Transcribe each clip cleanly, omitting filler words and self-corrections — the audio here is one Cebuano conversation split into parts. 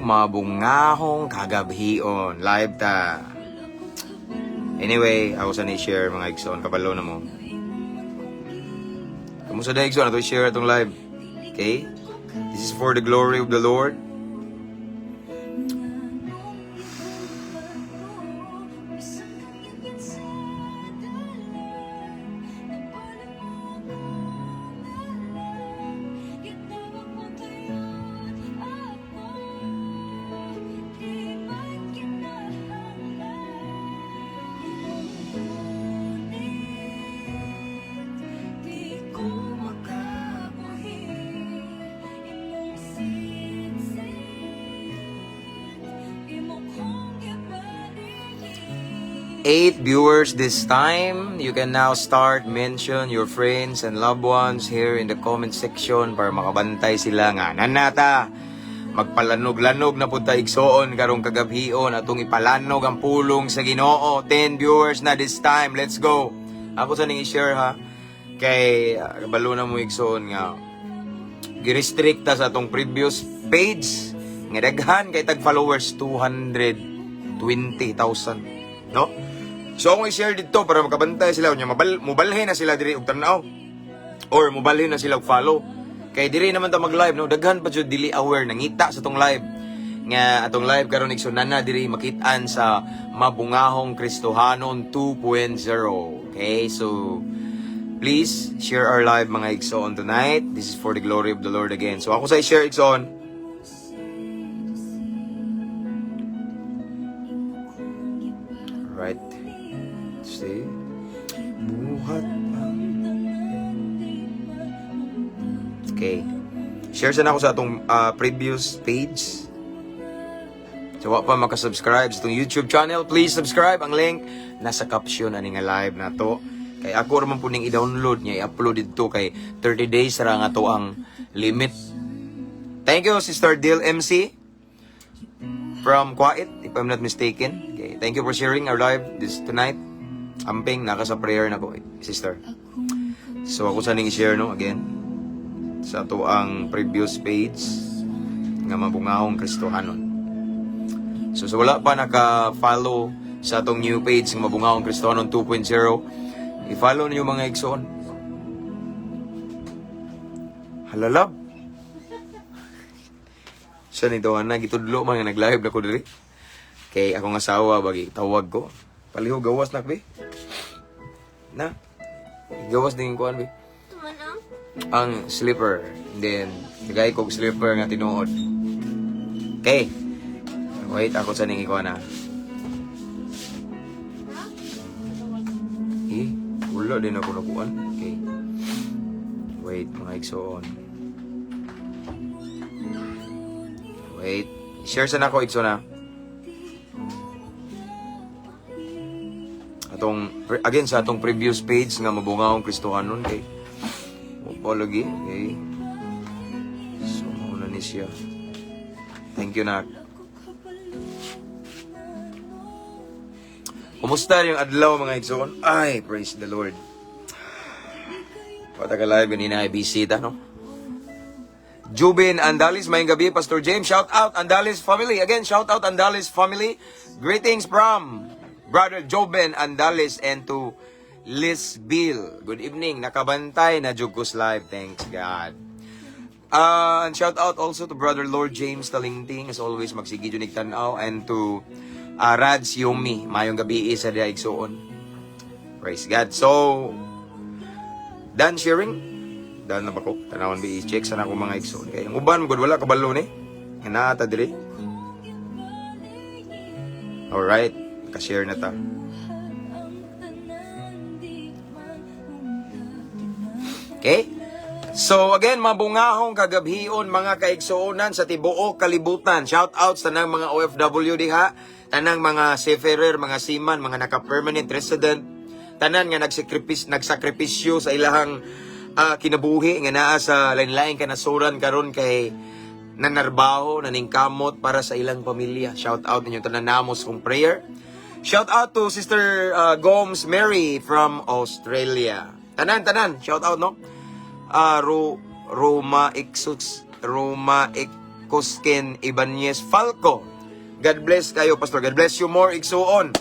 Mabungahong kagabhion. Live ta. Anyway, ako sa ni-share, mga igsoon, kabalo na mo. Kamusta na, igsoon? Ato share atong live. Okay? This is for the glory of the Lord. Eight viewers this time. You can now start mention your friends and loved ones here in the comment section para makabantay sila nga nanata. Magpalanog-lanog na pud ta, igsoon, karong kagabhion atong ipalanog ang pulong sa Ginoo. 10 viewers na this time. Let's go. Ako sa ning i-share ha. Kay kabalo na mo, igsoon, nga girestrict ta sa atong previous page nga daghan kay tag followers, 220,000, no? So akong i-share dito para makabantay sila unya mubalhin na sila diri og tan-aw or mubalhin na sila og follow kay diri naman ta mag-live, no? Daghan pa jud dili aware, nangita sa atong live nga atong live karon, igsoon, na diri makit-an sa Mabungahong Kristohanon 2.0. Okay, so please share our live, mga igsoon, tonight. This is for the glory of the Lord again. So ako sa i-share, igsoon. Right. See? Buhat ang. Okay. Share sa nako sa atong previous page. So, wa pa makasubscribe sa atong YouTube channel, please subscribe. Ang link nasa caption ani nga live na to. Kay ako ra man po ning i-download niya, i-upload dito kay 30 days ra nga to ang limit. Thank you, Sister Dil MC from Kuwait, if I'm not mistaken. Okay, thank you for sharing our live this tonight. Amping, naka sa prayer na ko, sister. So ako sa ning i-share, no, again sa ato ang previous page nga Mabungahong Kristohanon. So sa wala pa naka-follow sa atong new page nga Mabungahong Kristohanon 2.0, i-follow niyo, mga igsoon. Halalab. Siya nito na gitudlo man nga nag-live na ko diri. Kay akong asawa bagi tawag ko. Palihog gawas na be. Na. Gawas din kuan be. Ang slipper. And then nagay kog slipper nga tinuod. Okay. Wait, ako sa ning ikuan na. Eh, wala din ako nakuan. Okay. Wait, mga igsoon. Wait. Share sa nako, igsoon na. Atong again sa atong previous page nga Mabungahong Kristohanon kay mo lagi. Okay. So mauna ni siya. Thank you, nak. Kumusta yung adlaw, mga igsoon? Ay, praise the Lord. Pata ka live ganina ay busy ta, no? Jubin Andalis, maayong gabi, Pastor James. Shout out Andalis family. Again, shout out Andalis family. Greetings from Brother Joben Andalis and to Liz Bill. Good evening. Nakabantay na jud ko's live. Thanks God. And shout out also to Brother Lord James Talingting. As always, magsige jud tanaw. And to Rads Yumi. Maayong gabi sa diha, igsoon. Praise God. So, done sharing? Done na ba ko? Tanawon ba, i-check sa na ako, mga igsoon. Kaya ang uban, gud wala kabalo ni. Nga naa ta diri. Alright. Ka-share na ta. Okay? So again, mabungahong kagabhion, mga kaigsuonan sa tibuok kalibutan. Shout out sa tanang mga OFW diha, tanang mga seafarer, mga seaman, mga naka-permanent resident, tanan nga nagsakripisyo sa ilahang kinabuhi nga naa sa lain-laing kanasuran karon kay nanarbaho, naningkamot para sa ilang pamilya. Shout out ninyo tanan, namos kong prayer. Shout out to Sister Gomes Mary from Australia. Tanan, tanan, shout out, no? Ro Roma Ixus Roma Ecoskin Ibanez Falco. God bless kayo, Pastor. God bless you more, igsuon.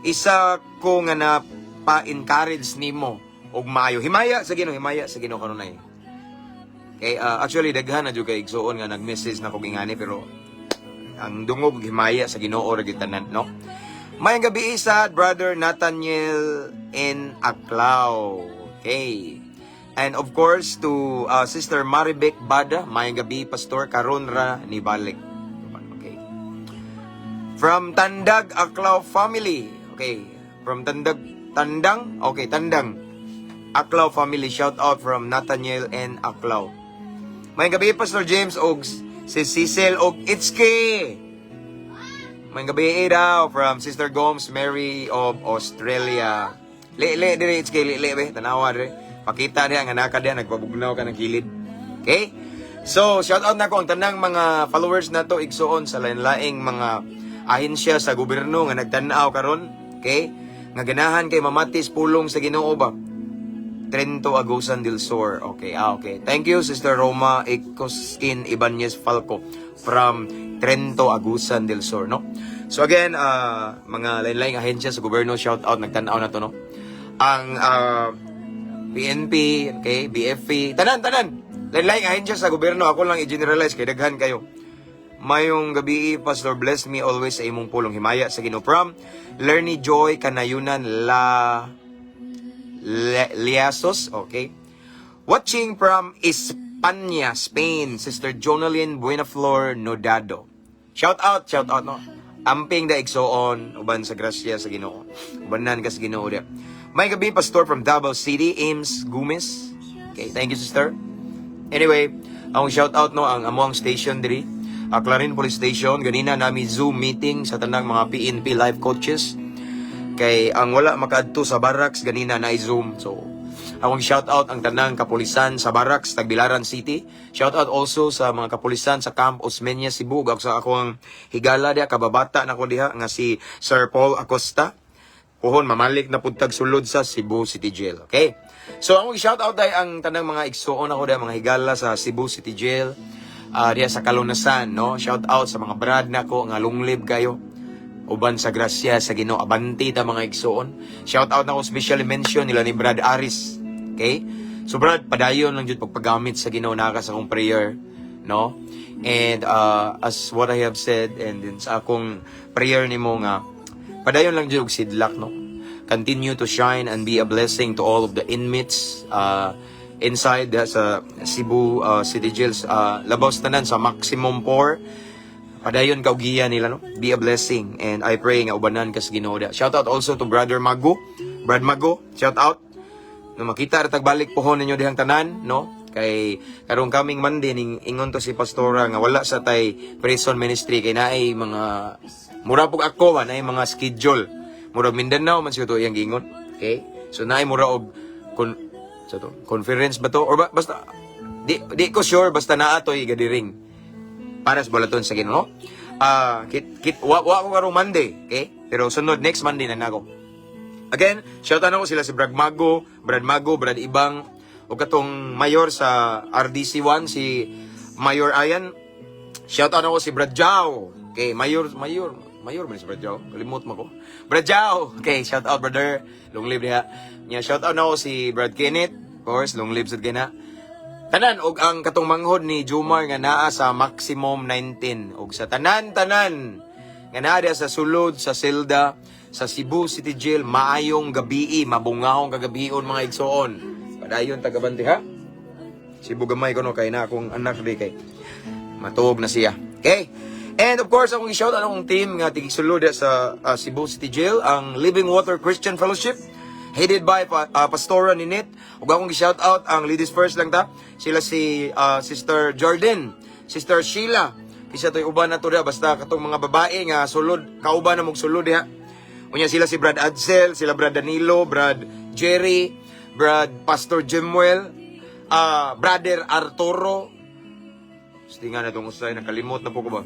Isa ko nga na pa-encourage nimo og maayo. Himaya sa Ginoo, himaya sa Ginoo kanunay. Okay, actually daghan na jud kay igsuon nga nag-message na kog ingani, pero ang dungog, himaya sa Ginoo ra gyud tanan, no? Maayong gabi sa Brother Nathaniel N. Aclao. Okay. And of course to Sister Maribek Bada, maayong gabi, Pastor, karon ra ni balik. Okay. From Tandag Aclao family. Okay. From Tandag Tandang? Okay, Tandang. Aclao family, shout out from Nathaniel N. Aclao. Maayong gabi, Pastor James og si Cecil og Itske. Maayong gabi daw from Sister Gomes Mary of Australia. Le le dire, Itske, le le be tanawa dire. Pakita diha nga naka diha, nagpabugnaw ka ng kilid. Okay? So, shout out nako ang tanang mga followers nato, igsuon, sa lain-laing mga ahensya sa gobyerno nga nagtan-aw karon, okay? Nga ganahan kay mamatis pulong sa Ginoo ba? Trento Agusan del Sur. Okay, ah, okay. Thank you, Sister Roma Ecoskin Ibanez Falco from Trento Agusan del Sur, no? So again, mga lain-laing ahensya sa gobyerno, shout out, nagtan-aw na to, no? Ang PNP, okay, BFP, tanan, tanan. Lain-laing ahensya sa gobyerno, ako lang i-generalize kay daghan kayo. Mayong gabi, Pastor, bless me always sa imong pulong. Himaya sa Ginoo. From Lerny Joy Kanayunan La Liasos, okay? Watching from Espanya, Spain, Sister Jonalyn Buenaflor Nodado. Shout out, no? Amping da, igsoon, uban sa grasya sa Ginoo. Ubanan ka sa Ginoo diya. Maayong gabi, Pastor, from Davao City, Ames Gomez. Okay, thank you, sister. Anyway, ang shout out, no, ang amuang station diri, Clarin Police Station, ganina nami Zoom meeting sa tanang mga PNP life coaches. Kay ang wala makaadto sa barracks ganina na Zoom. So, akong shout out ang tanang kapulisan sa barracks Tagbilaran City. Shout out also sa mga kapulisan sa Camp Osmeña Cebu. Ug sa akong higala diha, kababata nako diha nga si Sir Paul Acosta. Puhon mamalik na pud tag sulod sa Cebu City Jail. Okay? So akong shout out ay ang tanang mga igsuon ako diha, mga higala sa Cebu City Jail. Diha sa Kalunasan, no? Shout out sa mga brad nako nga long live kayo. Uban sa grasya sa Ginoo, abanti ta, mga igsuon. Shout out nako, specially mention nila ni Brad Aris. Okay? So Brad, padayon lang jud pagpagamit sa Ginoo, naa ka sa akong prayer, no? And as what I have said and then sa akong prayer nimo nga padayon lang jud og sidlak, no? Continue to shine and be a blessing to all of the inmates inside sa Cebu City Jails, labaw sa tanan sa maximum 4. Padayon ka og giya nila, no? Be a blessing and I pray nga ubanan ka sa Ginoo diha. Shout out also to Brother Mago. Brad Mago, shout out. No, makita ra tagbalik pohon ninyo dihang tanan, no? Kay karong coming Monday ning ingon to si pastora nga wala sa tay prison ministry kay naay mga mura pug ako ba, naay mga schedule. Murag Mindanao man siguro to iyang giingon. Okay? So naay mura og kon sa to conference ba to or ba, basta di ko sure, basta naa to'y gathering para sa bulaton sa Ginoo. Ah, kit kit wa wa ko karong Monday, okay? Pero sunod, next Monday na nako. Again, shout out nako sila si Brad Mago, Brad Mago, Brad Ibang, o katong mayor sa RDC1, si Mayor Ayan. Shout out nako si Brad Jao. Okay, mayor, mayor, mayor man si Brad Jao. Kalimot mo ko. Brad Jao. Okay, shout out, brother. Long live diha. Nya shout out nako si Brad Kenneth. Of course, long live sad kina. Tanan og ang katong manghod ni Jumar nga naa sa maximum 19 og sa tanan tanan nga naa diha sa sulod sa selda sa Cebu City Jail, maayong gabii, mabungahong kagabion, mga igsoon. Padayon tagabanti ha. Cebu gamay ko, no, kay na akong anak di kay matuog na siya. Okay? And of course, akong i-shout out akong team nga tigsulod diha sa Cebu City Jail, ang Living Water Christian Fellowship headed by Pastora Ninette. Ug akong i-shout out ang ladies first lang ta. Sila si Sister Jordan, Sister Sheila. Kisa to'y uban na to diha, basta katong mga babae nga sulod, kauban na mong sulod diha. Unya sila si Brad Adsel, sila Brad Danilo, Brad Jerry, Brad Pastor Jimuel, Brother Arturo. Stinga na itong usay, nakalimot na po ko ba?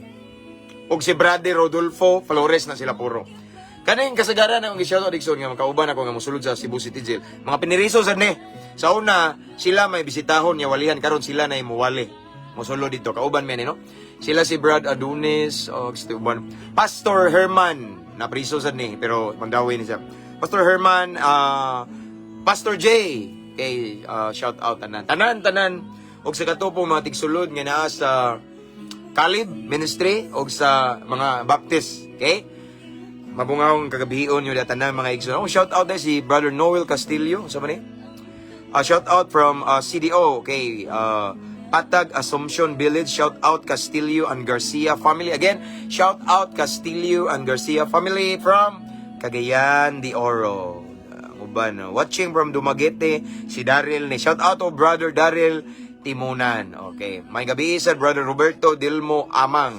Og si Brother Rodolfo Flores na sila puro. Kaning kasagaran ang gi-shout out, igsoon, nga makauban ako nga mosulod sa Cebu City Jail. Mga piniriso sad ni. Sa una, sila may bisitahon niya walihan, karon sila na muwali. Mosulo dito kauban mi ni, no. Sila si Brad Adonis o si uban Pastor Herman na priso sad ni pero magdawin ni siya. Pastor Herman, Pastor J, kay shout out tanan. Tanan tanan og sa kato po mga tigsulod nga naa sa Calib Ministry og sa mga Baptist, okay? Mabungahong kagabion yun tanan, mga igsoon. Oh, shout out si Brother Noel Castillo, sa man ni? Shout out from CDO, okay. Patag Assumption Village, shout out Castillo and Garcia family. Again, shout out Castillo and Garcia family from Cagayan de Oro. Uban, no? Watching from Dumaguete, si Daryl ni. Shout out to Brother Daryl Timunan. Okay. Maayong gabii sa Brother Roberto Dilmo Amang.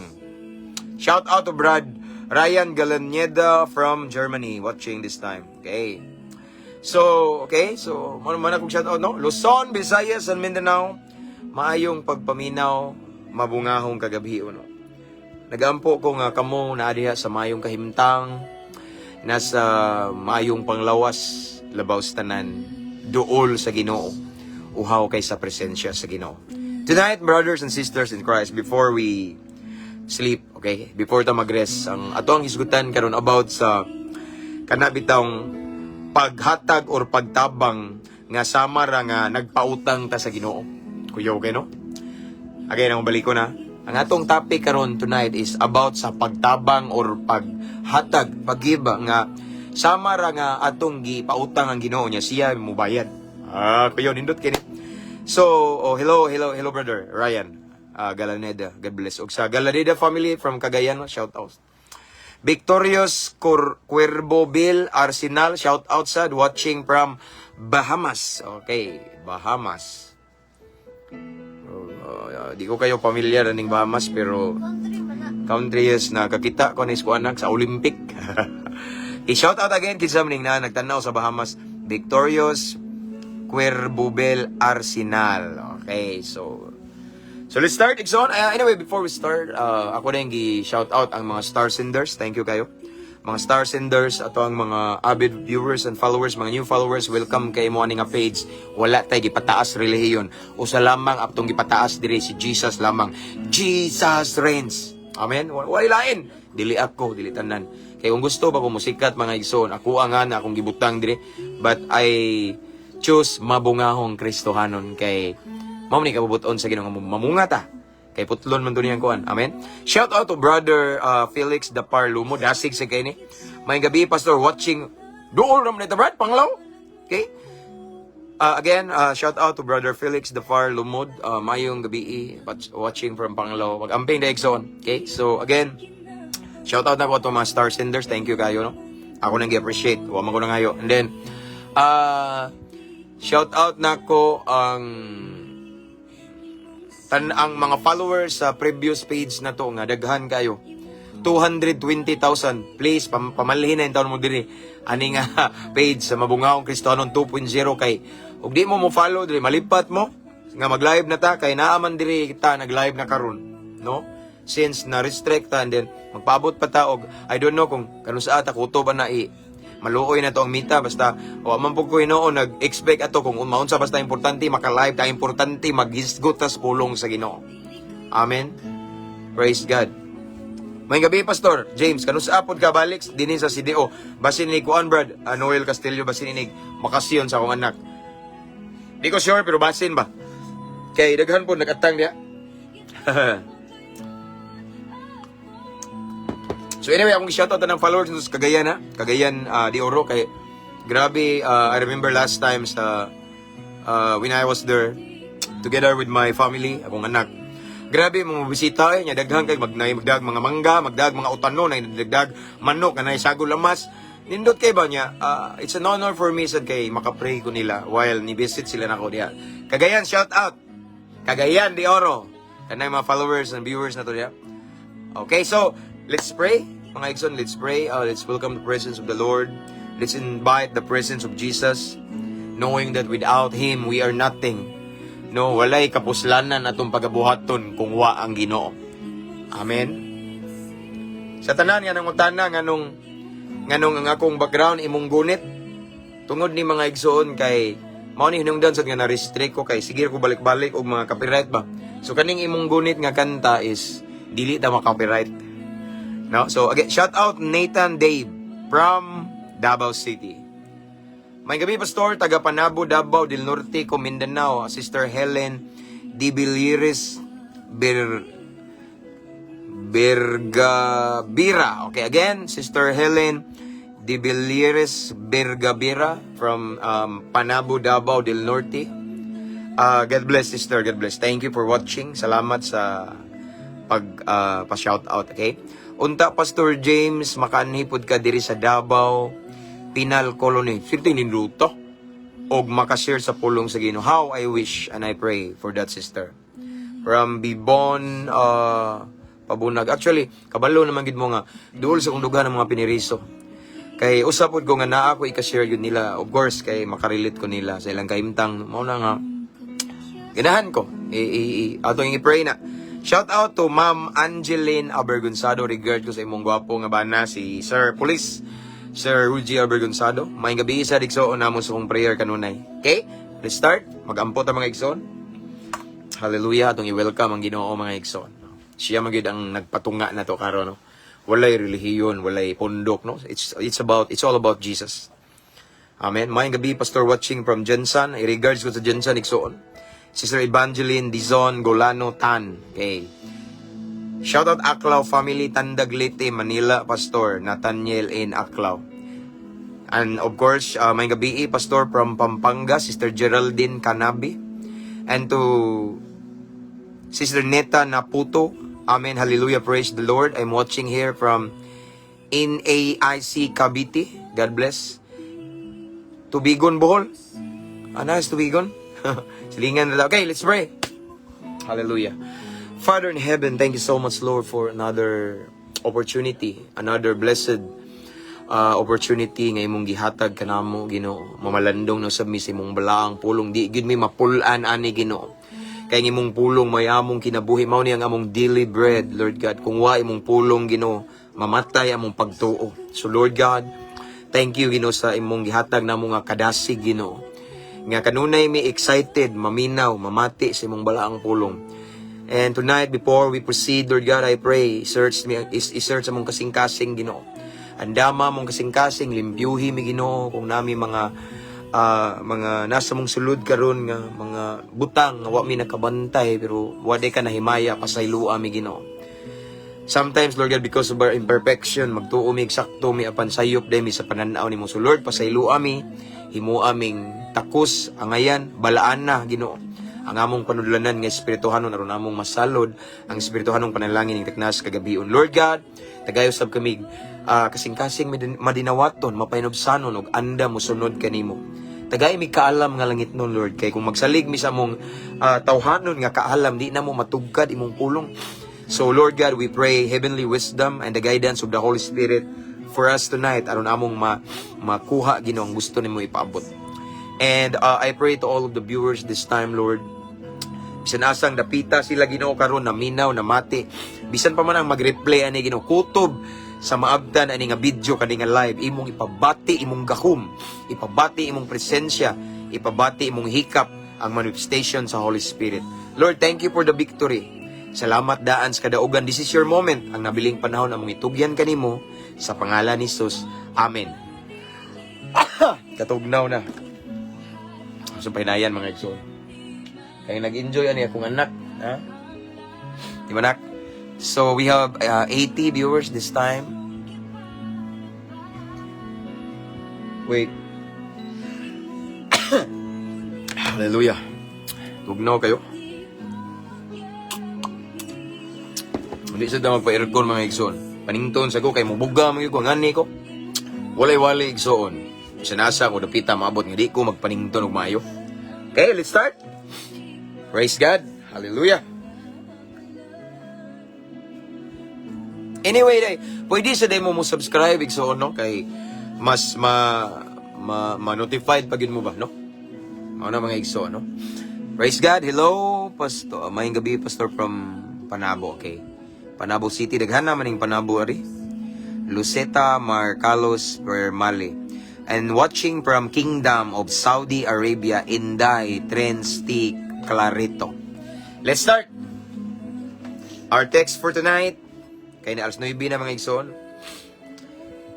Shout out to Brad Ryan Galanyeda from Germany watching this time. Okay. So, okay. So, mao man akong shout out, no? Luzon, Visayas, and Mindanao. Maayong pagpaminaw, mabungahong kagabi, no? Nagampo ko nga kamo naa diha sa maayong kahimtang, nasa maayong panglawas, labaw sa tanan, duol sa Ginoo, uhaw kay sa presensya sa Ginoo. Tonight, brothers and sisters in Christ, before we sleep, okay? Before ta magrest, ang ato ang hisgutan karon about sa kana bitawng paghatag or pagtabang nga sama ra nga nagpautang ta sa Ginoo. Kuyaw kay, no? Again, ang balik ko na. Ang atong topic karon tonight is about sa pagtabang or paghatag, paggiba nga sama ra nga atong gipautang ang Ginoo niya, siya mubayad. Ah, kuyaw, nindot kini. So, oh, hello, hello, hello, Brother Ryan Galaneda. God bless. Og sa Galaneda family from Cagayan, shout out. Victorious Cuervo Bill Arsenal, shout out sad, watching from Bahamas. Okay, Bahamas. Oh, di ko kayo pamilyar aning Bahamas pero Country man na. Country is nakakita ko ni ko anak sa Olympic. I-shout out again kinsa man ning na nagtanaw sa Bahamas. Victorious Cuerbubel Arsenal. Okay, so let's start, Ixon. Anyway, before we start, ako na yung gi-shout out ang mga star senders. Thank you kayo. Mga star senders, ato ang mga avid viewers and followers, mga new followers, welcome kay mo ani nga page. Wala tay gipataas relihiyon. Usa lamang atong gipataas diri, si Jesus lamang. Jesus reigns. Amen. Wala lain. Dili ako, dili tanan. Kay kung gusto ba ko musikat, mga igsoon, ako ang nga na akong gibutang diri. But I choose mabungahong Kristohanon kay mao ni kabubuton sa Ginoo nga mamunga ta. Kay putlon man to niyang kuan. Amen. Shout out to Brother Felix Dapar Lumo, dasig sa kay ni. Maayong gabi, Pastor, watching duol ra man ito, Brad, Panglao. Okay? Again, shout out to Brother Felix Dafar Lumod. Mayong gabi, watching from Panglao. Mag-amping da, Exxon. Okay? So, again, shout out na ko to mga star senders. Thank you kayo, no? Ako nang gi-appreciate. Wa man ko na ngayo. And then, shout out na ko ang mga followers sa previous page na to nga daghan kayo. 220,000. Please, pamalhin na yung taon mo diri. Ani nga page sa Mabungahong Kristohanon 2.0 kay ug di mo mo follow diri, malipat mo nga mag-live na ta kay naa man diri ta nag-live na karon, no? Since na restrict ta and then magpaabot pa ta og I don't know kung kanus-a ta kutob ba na i maluoy na to ang Meta. Basta wa man pud ko hinuon nag-expect ato kung maunsa, basta importante maka-live ta, importante maghisgot ta sa pulong sa Ginoo. Amen. Praise God. Maayong gabi, Pastor James, kanus-a pod ka balik dinhi sa CDO? Basin ni kuan, Brad Noel Castillo, basin inig makasyon sa akong anak. Di ko sure pero basin ba? Kay daghan po nagatang diha. So anyway, akong shoutout ng followers sa Cagayan ha. Cagayan de Oro kay grabe, I remember last time sa when I was there together with my family, akong anak. Grabe mga bisita eh, nya daghan kay magnay magdag mga mangga, magdag mga utano, nay dagdag manok, kanay sago lamas. Nindot kay ba niya? It's an honor for me sad kay makapray ko nila while ni visit sila nako diha. Cagayan, shout out. Cagayan de Oro. Kanay mga followers and viewers na to diha. Okay, so let's pray. Mga igsoon, let's pray. Let's welcome the presence of the Lord. Let's invite the presence of Jesus, knowing that without Him, we are nothing. No, walay kapuslanan atong pagabuhaton kung wa ang Ginoo. Amen. Sa tanan nga nangutana nganong ang akong background imong gunit, tungod ni, mga igsoon, kay Mao ni hinungdan sad nga na-restrict ko kay sige ko balik-balik og mga copyright ba. So kaning imong gunit nga kanta is dili ta ma-copyright. No? So again, shout out Nathan Dave from Davao City. Maayong gabii, Pastor, taga Panabo, Davao del Norte, ko Mindanao, Sister Helen Di Billiris Bergabira. Okay, again, Sister Helen Di Billiris Bergabira from Panabo, Davao del Norte. God bless, sister. God bless. Thank you for watching. Salamat sa pag pa-shout out, okay? Unta, Pastor James, makaanhi pod ka diri sa Davao, Penal Colony. Sirte ninduto. Og makashare sa pulong sa Ginoo. How I wish and I pray for that, sister. From Bibon Pabunag. Actually, kabalo naman gid mo nga duol sa kong dughan ng mga piniriso. Kay usa pod ko nga naa ko ika-share yun nila. Of course, kay makarelate ko nila sa ilang kahimtang. Mao na nga ganahan ko. I atong i-pray na. Shout out to Ma'am Angeline Abergonzado. Regard ko sa imong gwapo nga bana si Sir Police Sir Rugy Abergonzado. Maayong gabii sa igsoon namo sa kong prayer kanunay. Okay? Let's start. Magampo ta, mga igsoon. Hallelujah. Atong i-welcome ang Ginoo, mga igsoon. Siya man gyud ang nagpatunga na to karon, no. Walay relihiyon, walay pundok, no. It's all about Jesus. Amen. Maayong gabii, Pastor, watching from Jensan. I-regards ko sa GenSan, igsoon. Sister Evangeline Dizon Golano Tan. Okay. Shout out Aklaw family, Tandag Leyte, Manila, Pastor Nathaniel in Aklaw. And of course, maayong gabii, Pastor, from Pampanga, Sister Geraldine Canabi. And to Sister Neta Naputo. Amen. Hallelujah. Praise the Lord. I'm watching here from NAIC Cavite. God bless. Tubigon, Bohol. Ano is Tubigon? Silingan na. Okay, let's pray. Hallelujah. Father in heaven, thank you so much, Lord, for another opportunity, another blessed opportunity nga imong gihatag kanamo, Ginoo. Mamalandong na usab mi sa imong balaang pulong. Di gyud mi mapul-an ani, Ginoo. Kay ang imong pulong may among kinabuhi, mao ni ang among daily bread, Lord God. Kung wa imong pulong, Ginoo, mamatay among pagtuo. So Lord God, thank you, Ginoo, sa imong gihatag namo nga kadasig, Ginoo. Nga kanunay mi excited, maminaw, mamati sa imong balaang pulong. And tonight, before we proceed, Lord God, I pray, search me, is-search among kasing-kasing, Ginoo. Andama among kasing-kasing, limpyuhi mi, Ginoo, kung nami mga nasa mong sulod karon nga mga butang nga wa mi nakabantay pero wa ka nahimaya, pasayloa mi, Ginoo. Sometimes, Lord God, because of our imperfection, magtuo mi eksakto mi apan sayop day mi sa pananaw nimo. So Lord, pasayloa mi, himoa ming takos, angayan, balaan na, Ginoo ang among panudlanan nga espirituhanon aron among masalod ang espirituhanong panalangin ning taknas kagabion. Lord God, tagay usab kami kasing-kasing madinawaton, mapahinubsanon og anda mosunod kanimo. Tagay mi kaalam nga langit nun, Lord, kay kung magsalig mi sa among tawhanon nga kaalam, di na mo matugkad imong pulong. So Lord God, we pray heavenly wisdom and the guidance of the Holy Spirit for us tonight aron among makuha, Ginoo, ang gusto nimo ipaabot. And I pray to all of the viewers this time, Lord, bisan asang dapita sila, Ginoo, karon naminaw, namati. Bisan pa man ang mag-replay ani, Ginoo, kutob sa maabtan ani nga video kani nga live, imong ipabati imong gahom, ipabati imong presensya, ipabati imong hikap, ang manifestation sa Holy Spirit. Lord, thank you for the victory. Salamat daan sa kadaugan. This is your moment. Ang nabiling panahon among itugyan kanimo sa pangalan ni Jesus. Amen. Katugnaw na. Sa pahinayan, mga igsoon. Kaya nag-enjoy ani akong anak. Ha? Di ba, nak? So we have 80 viewers this time. Wait. Hallelujah. Tugnaw kayo. Hindi sa magpa-aircon, mga igsoon. Panington sa ko kay mubuga mga ko ngani ko. Walay wali, igsoon. Bisan asa ko dapita maabot nga di ko magpanington og maayo. Okay, let's start. Praise God. Hallelujah. Anyway, day, pwede sa day mo mo subscribe, igsoon, no, kay mas ma ma-notified pag yun mo ba, no? Mao na, mga igsoon, no? Praise God. Hello, Pastor. Maayong gabii, Pastor, from Panabo, okay. Panabo City, daghan naman ning Panabo ari. Luceta Marcalos Permali. And watching from Kingdom of Saudi Arabia, Inday Trens T. Clarito. Let's start! Our text for tonight, kay na alas 9 na, mga igsoon,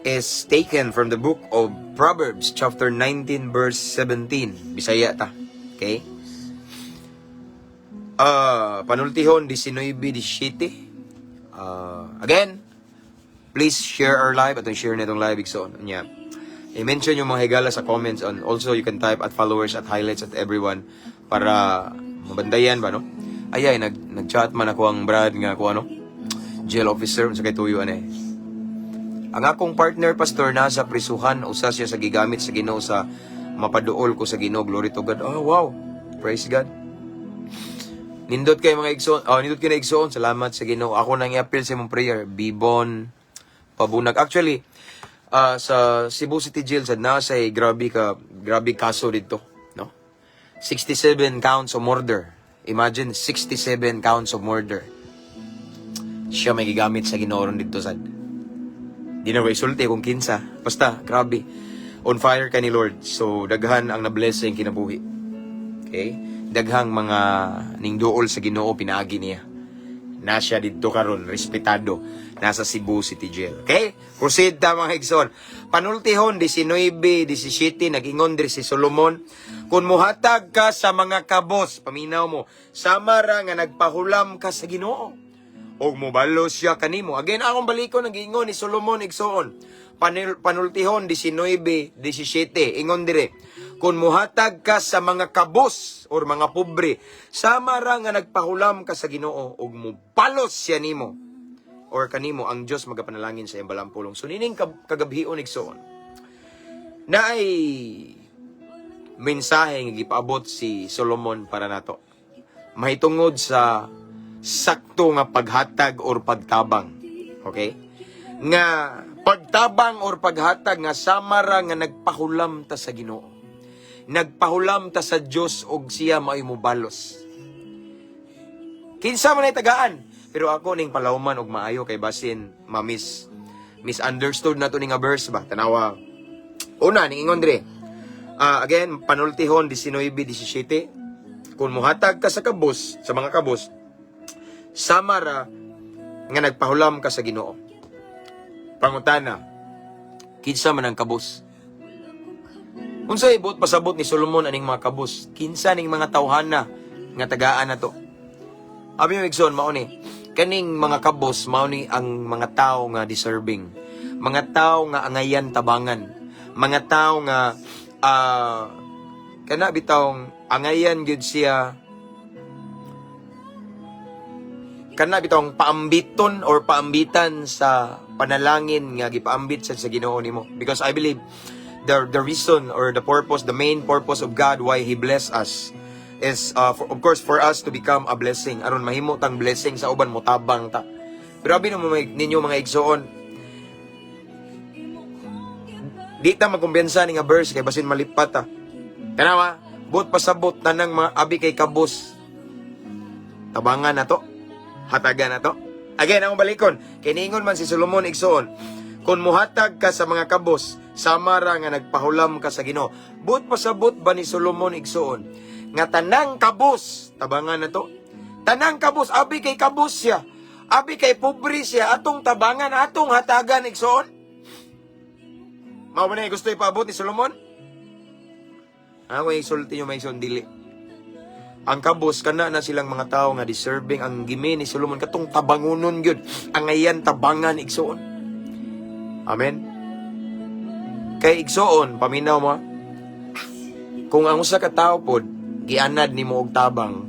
is taken from the book of Proverbs, chapter 19, verse 17. Bisaya ta. Okay? Panultihon 19:17. Again, please share our live, atong share na itong live, igsoon. Nya. I-mention yung mga higala sa comments and also you can type @followers, @highlights, @everyone para mabandayan ba, no? Ay, ay, nag-chat man ako ang brad nga ako ano, jail officer, sa kay tuyo ano eh. "Ang akong partner, Pastor, nasa prisuhan, usa siya sa gigamit sa Ginoo sa mapaduol ko sa Ginoo. Glory to God." Oh, wow. Praise God. Nindot kay mga igsoon. Oh, nindot kay na, igsoon. Salamat sa Ginoo. Ako nang i-appeal sa imong prayer. Bibon Pabunag. Actually, sa Cebu City Jail sad nasa grabe kaso dito, no? 67 counts of murder. Imagine, 67 counts of murder. Siya may gigamit sa Ginoo ron dito sad. Di na ko isulti kung kinsa. Basta, grabe. On fire ka ni Lord. So, daghan ang na-blessing kinabuhi. Okay? Daghang mga ningduol sa Ginoo pinaagi niya. Na siya didto karon, respetado, nasa Cebu City Jail. Okay? Proceed ta, mga igsoon. Panultihon 19:17, nag-ingon diri si Solomon, "Kung muhatag ka sa mga kabos," paminaw mo, "sama ra nga nagpahulam ka sa Ginoo. Og mobalos siya kanimo." Again, akong balikon, nag-ingon ni Solomon, igsoon. Panultihon 19:17, ingon dire, "Kung muhatag ka sa mga kabos or mga pobre, sama ra nga nagpahulam ka sa Ginoo ug mobalos siya nimo or kanimo, ang Dios magapanalangin sa iyang balaang pulong." So nining kagabhion, igsoon, naay mensahe nga gipaabot si Solomon para nato mahitungod sa sakto nga paghatag or pagtabang. Okay? Nga pagtabang or paghatag nga sama ra nga nagpahulam ta sa Ginoo. Nagpahulam ta sa Dios og siya mao'y mobalos. Kinsa man ay tagaan. Pero ako ning palawman og maayo kay basin ma-miss misunderstood na to ni nga verse ba. Tanawa. Una ning ingon dire. Again, Panultihon 19:17. "Kung muhatag ka sa kabos, sa mga kabos, sama ra nga nagpahulam ka sa Ginoo." Pangutana, kinsa man ang kabos? Unsay buot pasabot ni Solomon aning mga kabos? Kinsa ning mga tawhana nga tagaan na to? Abi mo, igsoon, mao ni kaning mga kabos, mao ni ang mga tao nga deserving. Mga tao nga angayan tabangan. Mga tao nga kana bitawng angayan gyud siya, kana bitawng paambiton or paambitan sa panalangin nga gipaambit sa Ginoo nimo, because I believe the reason or the purpose, the main purpose of God why He bless us is of course for us to become a blessing, aron mahimo tang blessing sa uban, motabang ta. Pero abi mo ninyo, mga igsoon, di ta magkumpiyansa ni nga verse kay basin malipat ta. Tanawa, buot pasabot tanang mga abi kay kabos, tabangan na to, hatagan na to. Again, ang balikon, kiniingon man si Solomon, igsoon, "Kung muhatag ka sa mga kabos, sama ra nga nagpahulam ka sa Ginoo." Buot pasabot ba ni Solomon, igsoon, nga tanang kabos tabangan na to? Tanang kabos, abi kay kabos siya, abi kay pobre siya, atong tabangan, atong hatagan, igsoon? Mao ba na yung gusto ipaabot ni Solomon? Ako isulti nyo, may igsoon, dili. Ang kabos kana na silang mga tao nga deserving. Ang gimi ni Solomon katong tabangunon gyud, angayan tabangan, igsoon. Amen. Kay igsoon, paminaw mo, kung ang usa ka tawo pod gianad nimo og tabang,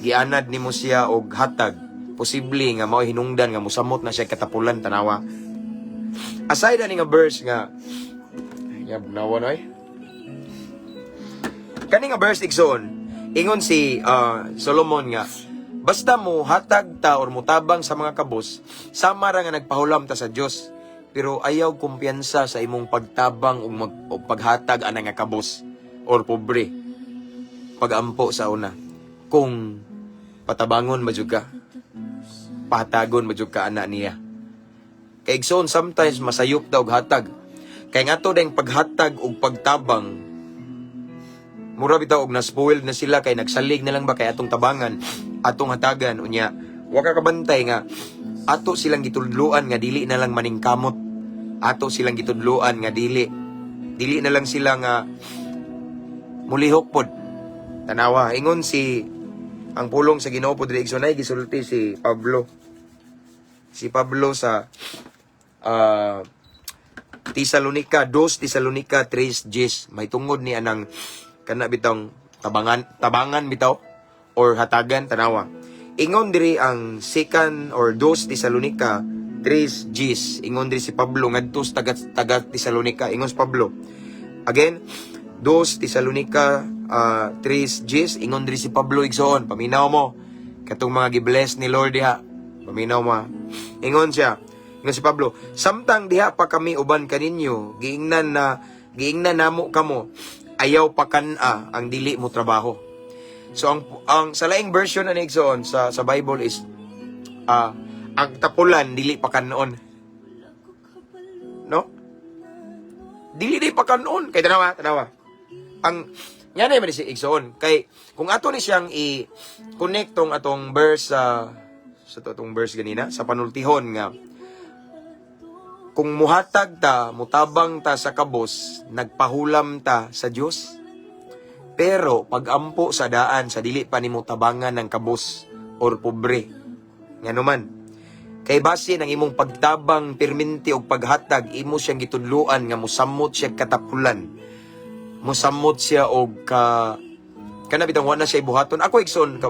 gianad nimo siya og hatag, posible nga mao hinungdan nga musamot na siya katapulan. Tanawa. Aside ani nga verse nga ya bugnawa na ay. Kani nga verse, igsoon, ingon si Solomon nga basta mo hatag ta or mutabang sa mga kabos, sama ra nga nagpahulam ta sa Dios. Pero ayaw kumpiyansa sa imong pagtabang ug paghatag ana nga kabos or pobre. Pagampo sa una kung patabangon ba jud ka, pahatagon ba jud ka ana niya. Kay igsoon, sometimes masayop daw og hatag. Kay nga to dayong paghatag og pagtabang, mura bitaw og na-spoiled na sila kay nagsalig na lang ba kay atong tabangan, atong hatagan. Unya wa ka kabantay nga ato silang gitudloan nga dili na lang maningkamot, ato silang gitudloan nga dili dili na lang sila nga mulihok pod. Tanawa, ingon si ang pulong sa Ginoo pod diri, igsoon, gisulti si Pablo sa Tesalonica 2, Tesalonica 3:10, may tungod ni anang kana bitong tabangan, tabangan bitaw or hatagan. Tanawa, ingon diri ang second or 2 Tesalonica 3:10. Ingon diri si Pablo ngadto sa taga taga Tesalonica. Ingon si Pablo, again, 2 Tesalonica 3:10, ingon diri si Pablo, igsoon, paminaw mo katong mga gibless ni Lord diha, paminaw mo ha. Ingon siya, ingon si Pablo, "Samtang diha pa kami uban kaninyo, giingnan namo kamo, ayaw pakan-a ang dili mo trabaho." So ang sa laing version ani, igsoon, sa Bible is ang tapulan dili pakanon. No? Dili di pakanon. Kay tanawa, tanawa. Ang nga na man si igsoon kay kung ato ni siyang i-connect tong atong verse sa atong verse ganina sa panultihon nga kung muhatag ta, mutabang ta sa kabos, nagpahulam ta sa Dios. Pero pag-ampo sa daan sa dili pa nimo tabangan ng kabos or pobre. Ngano man? Kay base ng imong pagtabang perminti og paghatag, imo siyang gitudluan nga musamot siya katapulan. Musamot siya og ka kana bitang wa na siya ibuhaton. Ako, igsoon,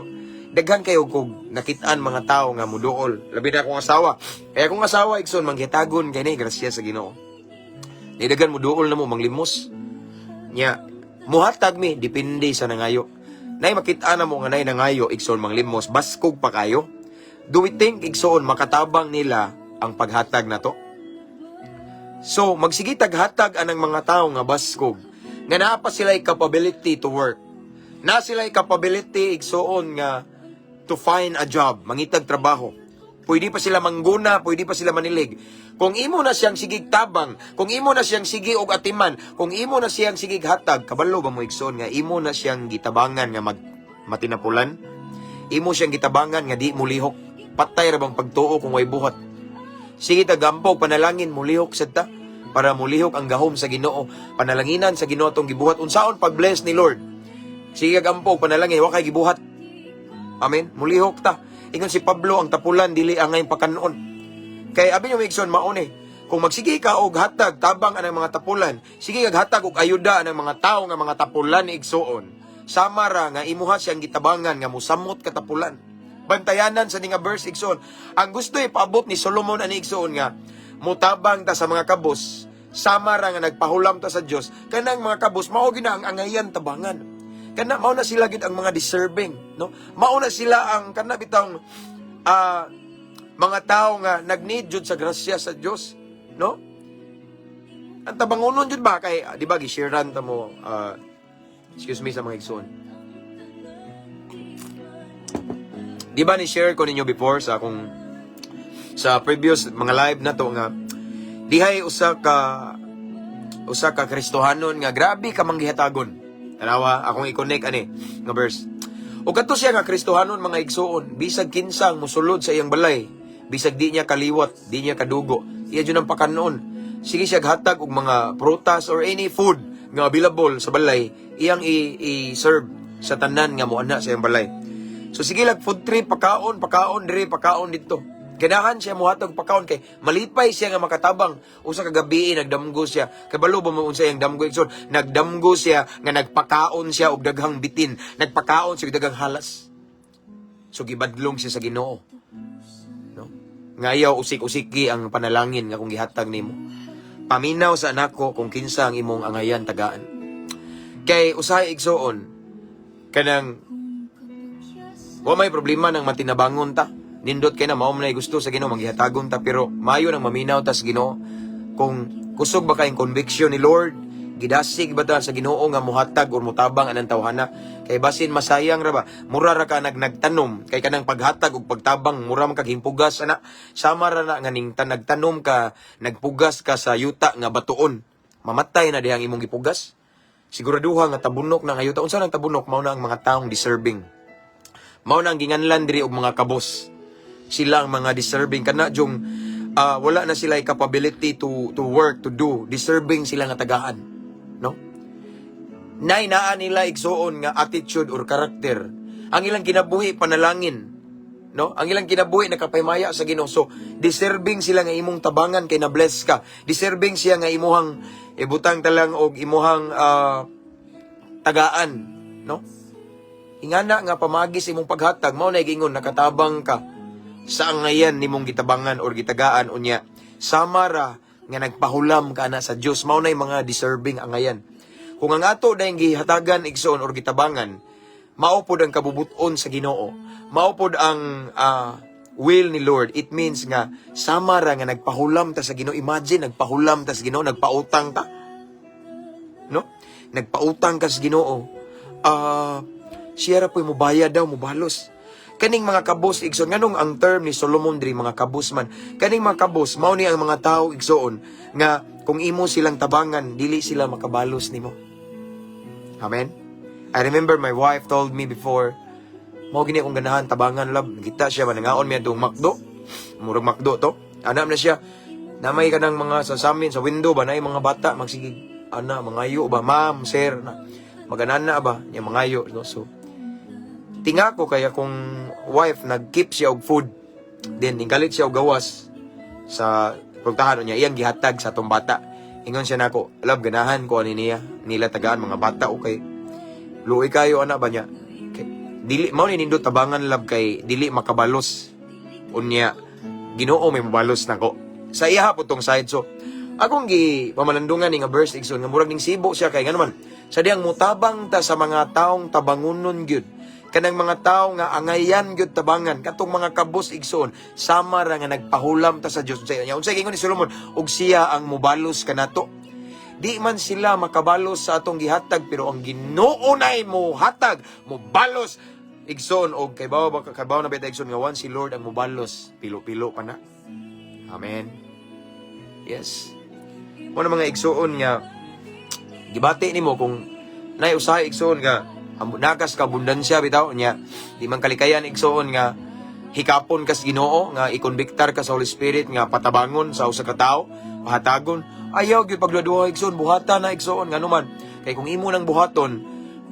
daghan kayo kog nakitaan mga tao nga muduol. Labi na akong asawa. Kaya akong asawa, igsoon, manghitagon kay ni grasya sa Ginoo. Ni daghan muduol na mo manglimos. Nya muhatag mi depende sa nangayo. Nay makita na mo nga nay nangayo, igsoon, manglimos, baskog pa kayo. Do we think, igsoon, makatabang nila ang paghatag nato? So, magsige taghatag anang mga tao nga baskog, nga naa pa sila capability to work. Na sila capability, igsoon, nga to find a job, mangitag trabaho. Pwede pa sila mangguna, pwede pa sila manilig. Kung imo na siyang sigig tabang, kung imo na siyang sige og atiman, kung imo na siyang sigig hatag, kabalo ba mo, igsoon, nga imo na siyang gitabangan nga mag matinapulan? Imo siyang gitabangan nga di mulihok. Patay ra bang pagtuo kung way buhat? Sige tagampo, panalangin, mulihok sad ta para mulihok ang gahom sa Ginoo. Panalanginan sa Ginoo atong gibuhat. Unsaon pag-bless ni Lord? Sige gampo, panalangin, wa kay gibuhat. Amen. Mulihok ta. Ingon si Pablo, ang tapulan dili angay pakanon. Kay abi nyo, igsoon, maon eh. Kung magsige ka og hatag tabang anang mga tapulan, sige kag hatag og ayuda anang mga tawo nga mga tapulan, igsoon. Sama ra nga imuha siyang gitabangan nga musamot katapulan. Bantayanan sa nga verse, igsoon. Ang gusto ipaabot ni Solomon ani, igsoon, nga mutabang ta sa mga kabos, sama ra nga nagpahulam ta sa Dios. Kanang mga kabos mao gyud na ang angayan tabangan. Kana mao na sila gid ang mga deserving, no? Mao na sila ang kana bitang mga tao nga nag-need jud sa grasya sa Dios, no? Ang tabangonon jud ba kay di ba gi-sharean ta mo, excuse me sa mga igsoon. Di ba ni share ko ninyo before sa akong sa previous mga live na to nga dihay usa ka Kristohanon nga grabe ka manggihatagon. Tanawa, akong i-connect ani nga verse. O kadto siya nga Kristohanon, mga igsoon, bisag kinsang musulod sa iyang balay, bisag di niya kaliwat, di niya kadugo, iya jud ang pakanon. Sige siya hatag og mga prutas or any food nga available sa balay, iyang i-serve sa tanan nga moana sa iyang balay. So sige lag food trip, pakaon, pakaon dire, pakaon dito. Ganahan siya mohatag pakaon kay malipay siya nga makatabang. Usa ka gabi nagdamgo siya. Kabalo ba mo unsa iyang damgo, igsoon? Nagdamgo siya nga nagpakaon siya og daghang bitin, nagpakaon siya og daghang halas. So gibadlong siya sa Ginoo. No? Nga ayaw usik-usiki ang panalangin nga kung gihatag nimo. Paminaw sa nako kung kinsa ang imong angayan tagaan. Kay usahay, igsoon, kanang wa may problema nang matinabangon ta. Nindot kay na mao man nay gusto sa Ginoo manggihatagon ta, pero maayo nang maminaw ta sa Ginoo kung kusog ba kayong conviction ni Lord, gidasig ba ta sa Ginoo nga muhatag or mutabang anang tawhana, kay basin masayang ra ba, mura ra ka nagtanom, kay kanang paghatag ug pagtabang mura man kag himpugas ana, sama ra na nga ning nagtanom ka, nagpugas ka sa yuta nga batuon. Mamatay na dihang imong gipugas. Siguraduha nga tabunok na nga yuta. Unsa nang tabunok? Mao na ang mga taong deserving. Mao na ang ginganlan diri og mga kabos. Sila ang mga deserving kana jung wala na sila capability to work, to do. Deserving sila nga tagaan, no? Nay naa nila, igsuon, nga attitude or karakter. Ang ilang kinabuhi panalangin, no? Ang ilang kinabuhi nakapaymaya sa Ginoo. So deserving sila nga imong tabangan kay na bless ka. Deserving siya nga imuhang ibutang talang og imuhang tagaan, no? Ingana nga pamagi sa imong paghatag, mao na giingon nakatabang ka sa angayan nimong gitabangan or gitagaan. Unya sama ra nga nagpahulam ka na sa Dios. Mao na mga deserving angayan. Kung ang ato dayong gihatagan, igsoon, or gitabangan, mao pod ang kabubuton sa Ginoo, mao pod ang will ni Lord, it means nga sama ra nga nagpahulam ta sa Ginoo. Imagine, nagpahulam ta sa Ginoo, nagpautang ta, no? Nagpautang ka sa Ginoo, siya ra po'y mubayad daw, mubalos. Kaning mga kabos, igsoon, nganong ang term ni Solomon diri mga kabos man? Kaning mga kabos, mao ni ang mga tao, igsoon, nga kung imo silang tabangan, dili sila makabalos nimo. Amen. I remember my wife told me before, mao gini akong ganahan tabangan, love. Nakita siya manangaon mi adtong McDo. Murag McDo to. Ana na siya. Namay ka ng mga sa samin sa window ba, naay mga bata magsigig ana mangayo ba, ma'am, sir na maganana ba nya mangayo, no? So tinga ko kaya kung wife nag-keep siya og food, then ninggalit siya og gawas sa pultahan niya, iyang gihatag sa atong bata. Ingon siya nako, "Love, ganahan ko ani niya nila tagaan mga bata, okay, luoy kayo ana ba niya." Kay, dili mao ni nindot tabangan, love, kay dili makabalos. Unya Ginoo may mobalos nako sa iya po tong side. So akong gi pamalandungan ni nga verse, igsoon, nga murag ning sibo siya kay ngano man sa diyang mutabang ta sa mga taong tabangunon gyud, kanang mga tao nga angayan gyud tabangan, katong mga kabos, igsoon, sama ra nga nagpahulam ta sa Dios. Unsay unsay gingon ni Solomon? "Ug siya ang mobalos kanato." Di man sila makabalos sa atong gihatag, pero ang Ginoo nay mo hatag, mobalos, igsoon. Og kay bawo ba, kay bawo na ba, igsoon, nga once si Lord ang mobalos, pilo-pilo pa na. Amen. Yes, mo na mga igsoon nga gibati nimo kung nay usahay, igsoon, nga nakas ka abundansya bitaw nya di man kalikayan, igsoon, nga hikapon kas Ginoo nga ikonbiktar ka sa Holy Spirit nga patabangon sa usa ka tawo, pahatagon. Ayaw gyud pagduha, igsoon, buhata na, igsoon. Ngano man kay kung imo nang buhaton,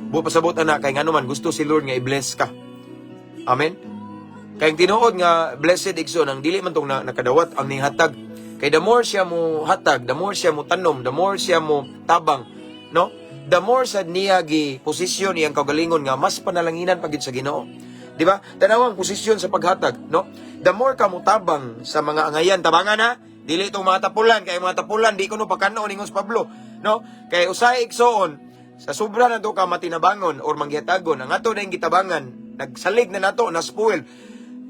buot pasabot ana, kay ngano man gusto si Lord nga i-bless ka. Amen. Kay ang tinuod nga blessed, igsoon, ang dili man tong nakadawat ang ninghatag. Kay the more siya mo hatag, the more siya mo tanom, the more siya mo tabang, no? The more sad niya gi posisyon iyang kaugalingon nga mas panalanginan pa gyud sa Ginoo. Di ba? Tanaw ang posisyon sa paghatag, no? The more ka mo tabang sa mga angayan, tabangan ha, dili itong mga tapulan, kay mga tapulan, di ko no pagkanoon, ingon si Pablo, no? Kay usahay, igsoon, sa sobra na to ka matinabangon or manggihatagon, ang ato na yung gitabangan, nagsalig na nato, na spoil,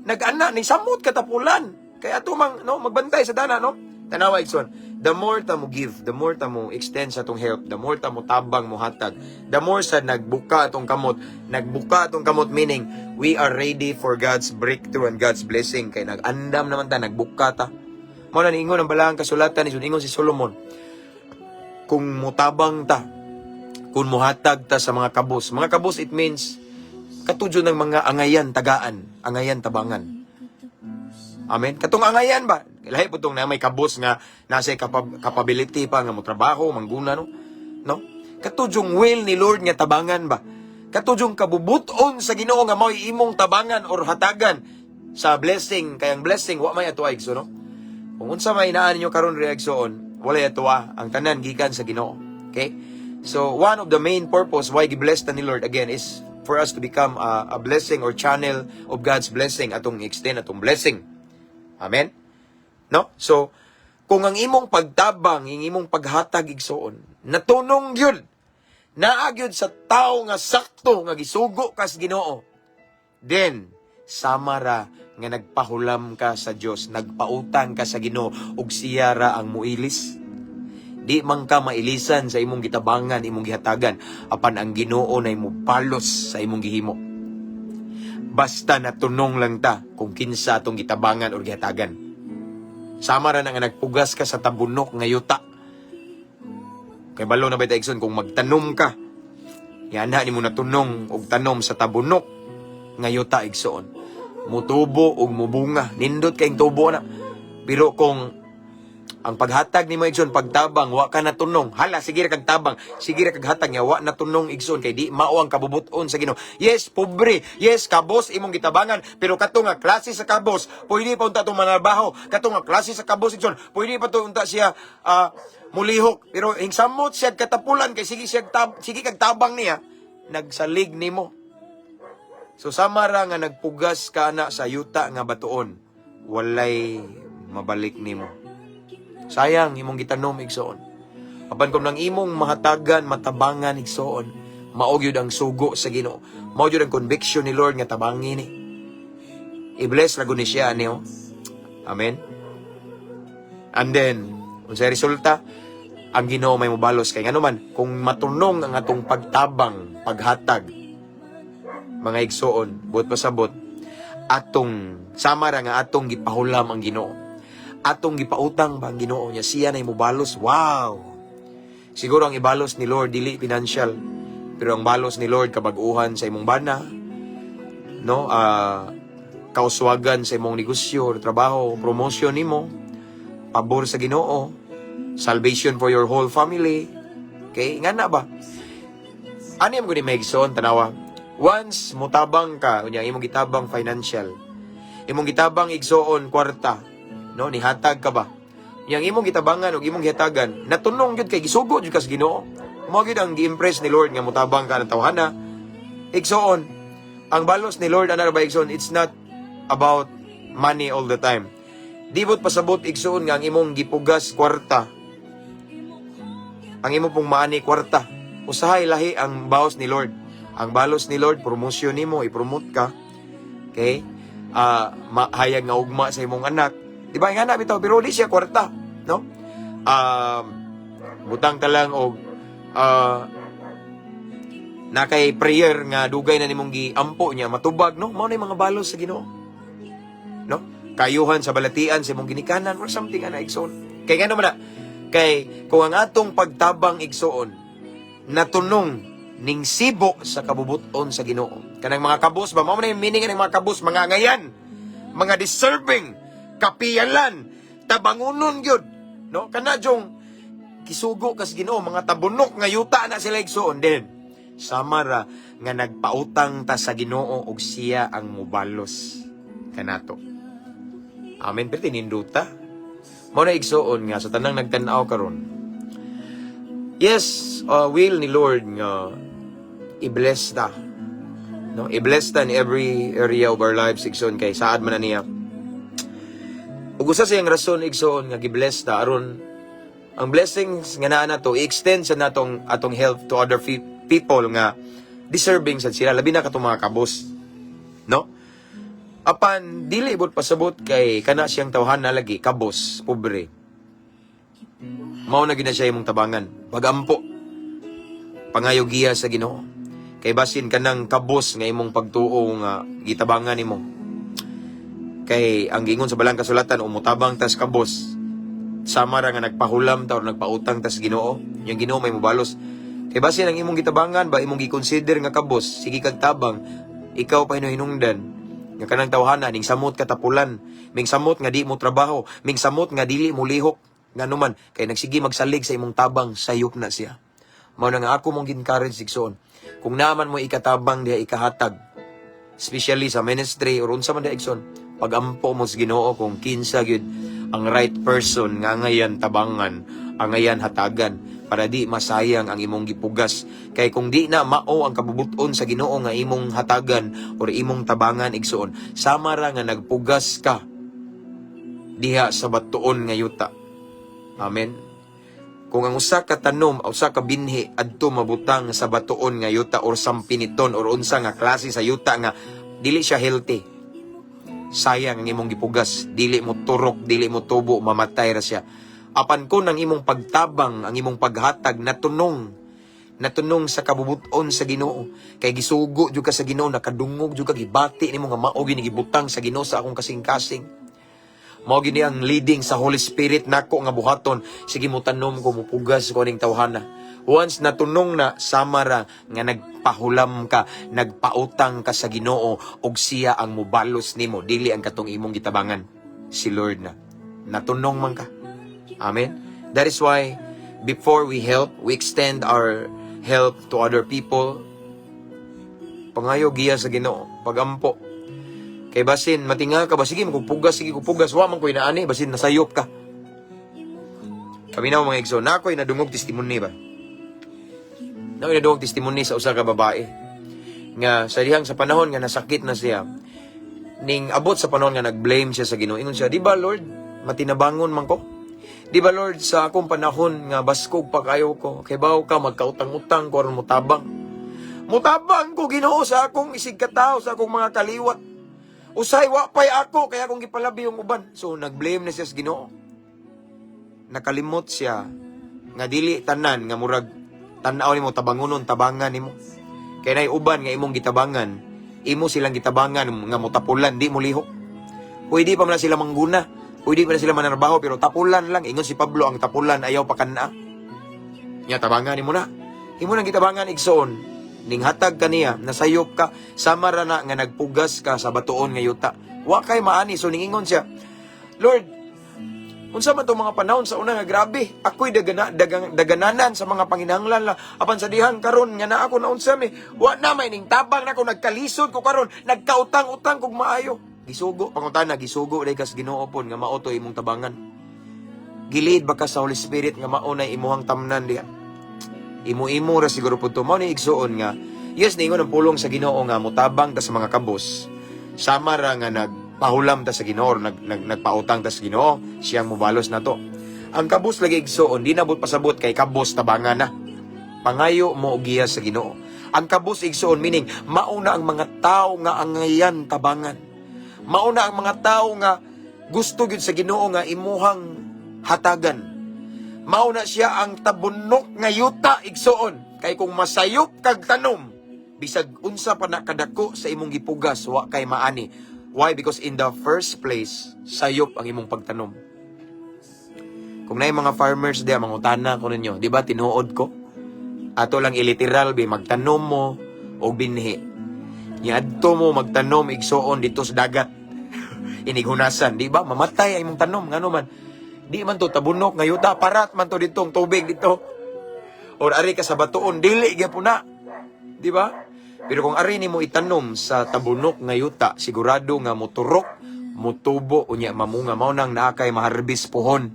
nag-ana ni samot katapulan. Kaya ato mang, no, magbantay sa dana, no? Tanawa, igsoon, the more ta mo give, the more ta mo extend sa atong help, the more ta mo tabang, mo hatag, the more sa nagbuka atong kamot, nagbuka atong kamot meaning we are ready for God's breakthrough and God's blessing kay nag-andam naman ta, nagbuka ta. Mao na niingon ang balaang kasulatan ni ingon si Solomon, kung mutabang ta, kung muhatag ta sa mga kabos. Mga kabos, it means katudyo ng mga angayan tagaan, angayan tabangan. Amen. Katong angayan ba? Lahi po tong na may kabos nga nasa capability pa nga mo trabaho, mangguna, no. No? Katudyong will ni Lord nga tabangan ba? Katudyong kabubuton sa Ginoo nga mao'y imong tabangan or hatagan sa blessing, kay ang blessing wa may atoa, igsoon, no? Kung unsa may inaan ninyo karon ri, igsoon, walay atoa, ang tanan gikan sa Ginoo. Okay? So one of the main purpose why gi-bless ta ni Lord again is for us to become a blessing or channel of God's blessing, atong extend atong blessing. Amen? No? So, kung ang imong pagtabang, ang imong paghatag, igsoon, natunong gyud, naa gyud sa tao nga sakto nga gisugo kas Ginoo, then sama ra nga nagpahulam ka sa Dios, nagpautang ka sa Ginoo ug siya ra ang muilis. Di man ka mailisan sa imong gitabangan, imong gihatagan, apan ang Ginoo nay mopalos sa imong gihimo. Basta natunong lang ta kung kinsa atong gitabangan or gihatagan. Sama ra na nga nagpugas ka sa tabunok nga yuta. Kay balo na ba ta, igsoon, kung magtanom ka, yan na nimo natunong og tanom sa tabunok nga yuta, igsoon, mutubo og mubunga. Nindot kayong tubo na. Pero kung ang paghatag nimo, igsoon, pagtabang, wa ka natunong. Hala, sige ra kag tabang, sige ra kag hatag nga wa natunong, igsoon, kay di mao ang kabubut-on sa Ginoo. Yes, pobre. Yes, kabos imong gitabangan, pero kato nga klase sa kabos, pwede pa unta tong manarbaho. Kato nga klase sa kabos, igsoon, pwede pa to unta siya mulihok. Pero hingsamot siya katapulan kay sige kag tabang niya, nagsalig nimo. So sama ra nga nagpugas ka na sa yuta nga batuon, walay mabalik nimo. Sayang imong gitanom, igsoon. Apan kung nang imong mahatagan, matabangan, igsoon, mao gyud ang sugo sa Ginoo. Mao gyud ang conviction ni Lord nga tabangi ni. I-bless ra gud ni siya niyo. Amen. And then, unsay resulta? Ang Ginoo may mobalos kay ngano man kung matunong ang atong pagtabang, paghatag, mga igsoon, buot pasabot, atong sama ra nga atong gipahulam ang Ginoo. Atong gipautang ba ang Ginoo niya, siya na mobalos. Wow. Siguro ang ibalos ni Lord dili financial, pero ang balos ni Lord kabag-uhan sa imong bana, no? Kauswagan sa imong negosyo, trabaho, promotion nimo, pabor sa Ginoo, salvation for your whole family. Okay, nga na ba? Ano yung guni, igsoon, tanawa? Once mutabang ka, unya imong gitabang financial, imong gitabang, igsoon, kwarta, no, nihatag ka ba? Yang imong gitabangan ug imong gihatagan, natunong gyud kay gisugo gyud ka sa Ginoo. Mao gyud ang gi-impress ni Lord nga mutabang ka ng tawhana. Igsoon, ang balos ni Lord ana ba, igsoon, it's not about money all the time. Di buot pasabot, igsoon, nga ang imong gipugas kwarta, ang imo pong maani kwarta. Usahay lahi ang balos ni Lord. Ang balos ni Lord, promotion nimo, i-promote ka. Okay? Mahayag nga ugma sa imong anak. Di ba nga na bitaw, pero di siya kwarta, no? Butang ta lang og na kay prayer nga dugay na nimong giampo niya matubag, no? Mao na yung mga balos sa Ginoo. No? Kayuhan sa balatian sa imong ginikanan or something ana, igsoon. Kay ngano man na? Kay kung ang atong pagtabang, igsoon, natunong ning sibo sa kabubuton sa Ginoo. Kanang mga kabos ba, mao man yung meaning ng mga kabos, mga ngayan, mga deserving, kapiyalan, tabangunon gyud, no? Kana jong kisugo kas Ginoo, mga tabunok nga yuta na sila, igsoon din. Sama ra nga nagpautang ta sa Ginoo ug siya ang mubalos kanato. Amen, pero tininduta. Mao na, igsoon, nga sa tanang nagtan-aw karon. Yes, will ni Lord nga i-bless ta. No, i-bless ta in every area of our lives, igsoon, kay saad man na niya. Ug usa sa iyang rason, igsoon, nga gi-bless ta aron ang blessings nga naa nato i-extend sa natong atong help to other people nga deserving sad sila, labi na katong mga kabos, no? Apan dili ibot pasabot kay kana siyang tawhana lagi kabos, pobre, mao na gina siya imong tabangan. Pagampo, pangayo giya sa Ginoo kay basin kanang kabos nga imong pagtuo nga gitabangan nimo, kay ang giingon sa balang kasulatan, umutabang tas kabos, sama ra nga nagpahulam ta or nagpautang tas Ginoo. Yung Ginoo may mobalos kay basin ang imong gitabangan ba, imong gi-consider nga kabos, sige kag tabang, ikaw pa hinungdan nga kanang tawhana ning samot katapulan, ming samot nga di mo trabaho, ming samot nga dili mo lihok, nganuman kay nagsige magsalig sa imong tabang, sayop na siya. Mao na nga ako mong gi-encourage, igsoon, kung naman mo ikatabang diha, ikahatag, especially sa ministry or unsa man diha, igsoon, pagampo mo sa Ginoo kung kinsa gyud ang right person nga ngayan tabangan, ang ngayan hatagan, para di masayang ang imong gipugas. Kay kung di na mao ang kabubuton sa Ginoo nga imong hatagan or imong tabangan, igsoon, sama ra nga nagpugas ka diha sa batuon nga yuta. Amen. Kung ang usa ka tanom, usa ka binhi adto mabutang sa batuon nga yuta or sampiniton or unsa nga klase sa yuta nga dili siya healthy, sayang ang imong gipugas, dili mo turok, dili mo tubo, mamatay ra siya. Apan kung ang imong pagtabang, ang imong paghatag natunong sa kabubuton sa Ginoo, kay gisugo jud ka sa Ginoo, nakadungog jud ka, gibati nimo nga mao gini gibutang sa Ginoo sa akong kasing-kasing. Mao gini ang leading sa Holy Spirit nako nga buhaton. Sige, mo tanom ko, mupugas ko aning tawhana. Once natunong na, sama ra nga nagpahulam ka, nagpautang ka sa Ginoo ug siya ang mubalos nimo, dili ang katong imong gitabangan. Si Lord na. Natunong man ka. Amen. That is why before we help, we extend our help to other people. Pangayo giya sa Ginoo, pagampo. Kay basin matinga ka ba, sige magpugas, sige kupugas, wa man koy naani, basin nasayop ka. Kami na, mga igsoon, na ako'y nadungog testimony ba? Na ako'y nadungog testimony sa usa ka babae nga sa dihang sa panahon nga nasakit na siya, ning abot sa panahon nga nag-blame siya sa Ginoo. Ingon siya, "Di ba, Lord, matinabangon man ko? Di ba, Lord, sa akong panahon nga baskog pa kayo ko, kay bawo ka magkautang-utang ko aron mutabang. Mutabang ko, Ginoo, sa akong isig katawo, sa akong mga kaliwat. Usay wa pay ako kaya akong gipalabi yung uban." So nag-blame na siya sa Ginoo. Nakalimot siya nga dili tanan nga murag tan-aw nimo tabangunon, tabangan nimo. Kay nay uban nga imong gitabangan, imo silang gitabangan nga motapulan, di mo lihok. Pwede pa man na sila mangguna, pwede pa na sila manarbaho, pero tapulan lang. Ingon si Pablo, ang tapulan ayaw pa kana. Nya tabangan nimo na. Imo nang gitabangan, igsoon. Ning hatag kaniya, nasayop ka, sama ra na nga nagpugas ka sa batuon nga yuta. Wa kay maani. So ningingon siya, "Lord, unsa man tong mga panahon sa una nga grabe. Ako'y dagananan sa mga panginahanglan la. Apan sa dihang karon nga naa ako naunsa mi, wa na may ning tabang nako, nagkalisod ko karon, nagkautang-utang kog maayo." Gisugo, pangutana, gisugo day kas Ginoo pon nga mao to imong tabangan? Gi-lead ba ka sa Holy Spirit nga mao na imuhang tamnan diha? Imo-imo ra siguro pud to. Mao ni, igsuon, nga yes, niingon ang pulong sa Ginoo nga mutabang ta sa mga kabos. Sama ra nga nagpahulam ta sa Ginoo or nagpautang ta sa Ginoo, siyang mobalos na to. Ang kabos lagi, igsuon, di nabot pasabot kay kabos tabangan na. Pangayo mo og giya sa Ginoo. Ang kabos, igsuon, meaning mauna ang mga tao nga angayan tabangan. Mauna ang mga tao nga gusto gyud sa Ginoo nga imuhang hatagan. Mauna siya ang tabunok nga yuta, igsuon. Kay kung masayop kag tanom, bisag unsa pa na kadako sa imong gipugas, wa kay maani. Why? Because in the first place, sayop ang imong pagtanom. Kung naay mga farmers diya, mangutana ko ninyo, di ba tinuod ko? Ato lang iliteral bi, magtanom mo og binhi. Niadto mo magtanom, igsuon, dito sa dagat. Inighunasan, di ba? Mamatay ang imong tanom, ngano man? Di man to tabunok nga yuta, parat man to ditong tubig dito. Or ari ka sa batuon, dili gyapon na. Di ba? Pero kung ari nimo itanom sa tabunok nga yuta, sigurado nga moturok, motubo, unya mamunga. Mao nang naa kay maharbis pohon.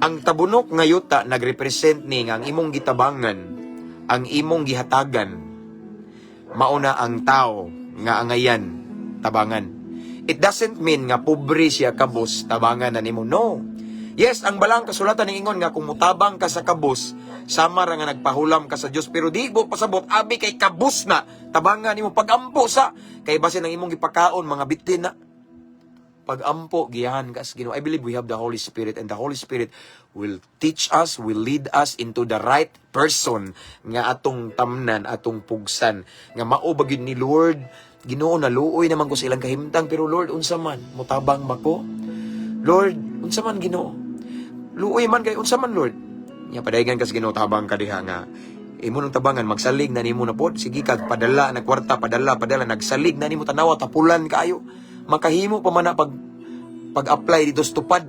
Ang tabunok nga yuta nagrepresent ni nga ang imong gitabangan, ang imong gihatagan, mauna ang tao nga angayan tabangan. It doesn't mean nga pobre siya kabos, tabangan na nimo. No. Yes, ang balang kasulatan ni ingon nga kung mutabang ka sa kabos, sama ra nga nagpahulam ka sa Dios, pero di mo pasabot abi kay kabos na tabangan nimo, pagampo sa kay basin ang imong gipakaon mga bitin na. Pagampo, giyahan ka sa Ginoo. I believe we have the Holy Spirit and the Holy Spirit will teach us, will lead us into the right person nga atong tamnan, atong pugsan, nga mao ba gyud ni Lord. Ginoo, naluoy naman ko sa ilang kahimtang, pero Lord, unsa man, mutabang ba ko? Lord, unsa man, Ginoo? Luoy man kay, unsa man, Lord? Nya padaygan ka sa Ginoo, tabang ka diha nga imo nang tabangan, magsalig na nimo na pod, sige kag padala na kwarta, padala, padala, nagsalig na nimo, tanawa tapulan kaayo, makahimo pa man na pag-apply dito sa tupad.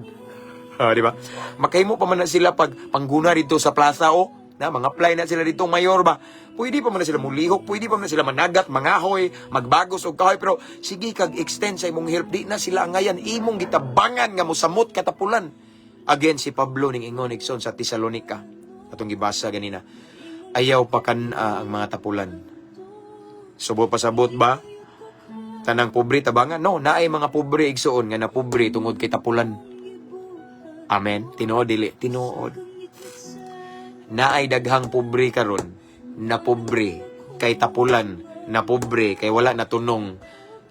Ah, di ba? Makahimo pa man na sila pag pangguna dito sa plaza o na mga apply na sila dito mayor ba. Pwede pa man na sila mulihok, pwede pa man na sila managat, mangahoy, magbagos og kahoy, pero sige kag extend sa imong help, di na sila angayan imong gitabangan nga mosamot katapulan. Again, si Pablo ning ingon, igsoon, sa Tesalonica. Atong gibasa ganina. Ayaw pa kan ang mga tapulan. Subo pasabot ba? Tanang pobre tabangan? No, naay mga pobre, igsuon, nga na pobre tungod kay tapulan. Amen. Tinuod dili? Tinuod. Naay daghang pobre karon na pobre kay tapulan, na pobre kay wala natunong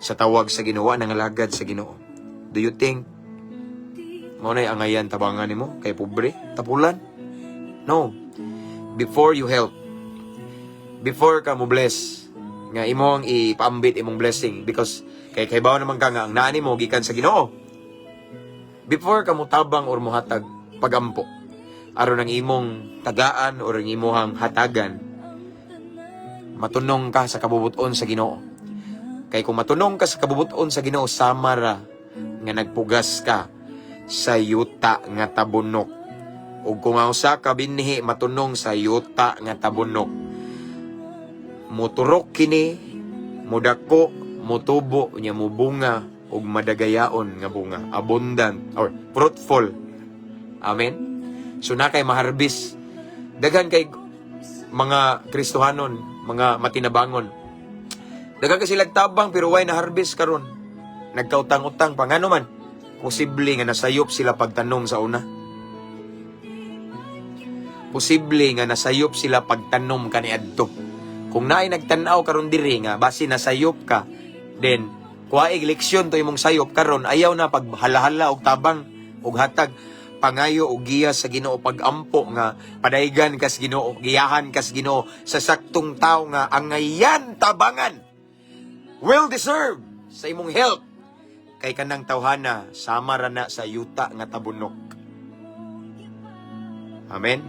sa tawag sa Ginoo, nangalagad sa Ginoo. Do you think mao nay angayan tabangan nimo kay pobre, tapulan? No. Before you help, before ka mo bless, nga imo ang ipaambit imong blessing because kay kaybaw naman ka nga ang naani mo gikan sa Ginoo. Before ka motabang or mohatag, pagampo. Aron ang imong tagaan or ang imuhang hatagan, matunong ka sa kabubuton sa Ginoo. Kay kung matunong ka sa kabubuton sa Ginoo, sama ra nga nagpugas ka sa yuta nga tabunok. Ug kung ang usa ka binhi matunong sa yuta nga tabunok, muturok kini, mudako, mutubo, nya mubunga ug madagayaon nga bunga, abundant or fruitful. Amen. So na kay maharbis. Daghan kay mga Kristohanon, mga matinabangon. Daghan kay silag tabang pero way na harvest karon. Nagkautang-utang pa, ngano man? Posible nga nasayop sila pagtanom sa una. Posible nga nasayop sila pagtanom kaniadto. Kung naay nagtan-aw karon diri nga basi nasayop ka, then kuhaig leksyon to imong sayop karon, ayaw na pag halahala og tabang og hatag, pangayo og giya sa Ginoo, pagampo nga padaygan kas Ginoo, giyahan kas Ginoo sa saktong tawo nga angayan tabangan, well deserved sa imong help, kay kanang tawhana sama ra na sa yuta nga tabunok. Amen.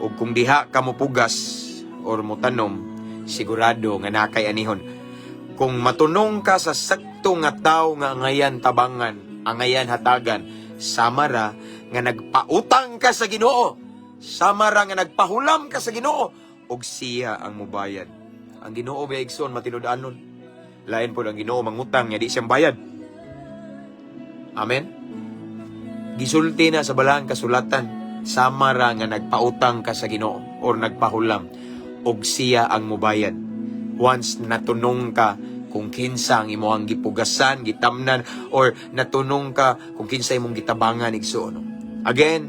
Ug kung diha ka mopugas or motanom, sigurado nga nakay anihon. Kung matunong ka sa sakto nga tawo nga angayan tabangan, angayan hatagan, sama ra nga nagpautang ka sa Ginoo. Sama ra nga nagpahulam ka sa Ginoo ug siya ang mubayad. Ang Ginoo ba, igsoon, matinud-anon. Lain po ang Ginoo mangutang nga di siyang bayad. Amen. Gisulti na sa Balaang Kasulatan, sama ra nga nagpautang ka sa Ginoo or nagpahulam og siya ang mubayad. Once natunong ka kung kinsa ang imong gipugasan, gitamnan or natunong ka kung kinsa imong gitabangan, igsoon. No? Again,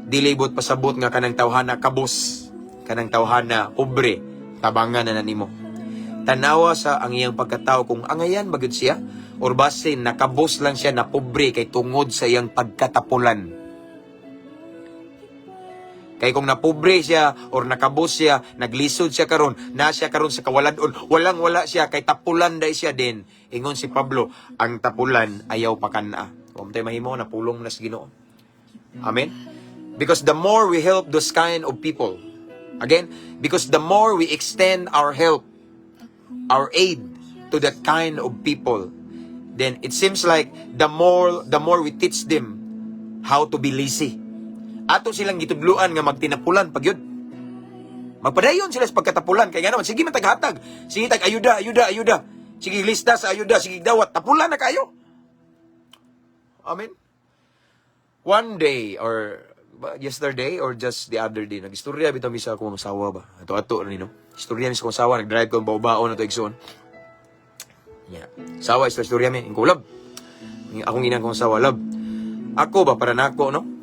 dili buot pasabot nga kanang tawhana kabos, kanang tawhana pobre, tabangan na nimo. Tanawa sa ang iyang pagkatao kung angayan ba gyud siya or basin nakabos lang siya na pobre kay tungod sa iyang pagkatapulan. Kay kung napobre siya or nakabos siya, naglisod siya karon, na siya karon sa kawaladon, walang wala siya kay tapulan dai siya din. Ingon si Pablo, ang tapulan ayaw pakan-a. Wa tay mahimo, napulong na sa Ginoo. Amen. Because the more we help those kind of people, again, because the more we extend our help, our aid to that kind of people, then it seems like the more we teach them how to be lazy. Ato silang gitudluan nga magtinapulan pag yun. Magpadayon sila sa pagkatapulan kay ngano, sige man taghatag, sige tag ayuda, ayuda, ayuda. Sige lista sa ayuda, sige dawat, tapulan na kayo. Amen. One day or yesterday or just the other day, nagistorya bitaw mi sa akong asawa ba. Ato ato ni, no. Istorya mi sa akong asawa, nag-drive ko ang bao-bao na to, igsoon. Yeah. Sawa istorya mi, ingko, "Love." Akong inang kong asawa, "Love. Ako ba, para nako, no?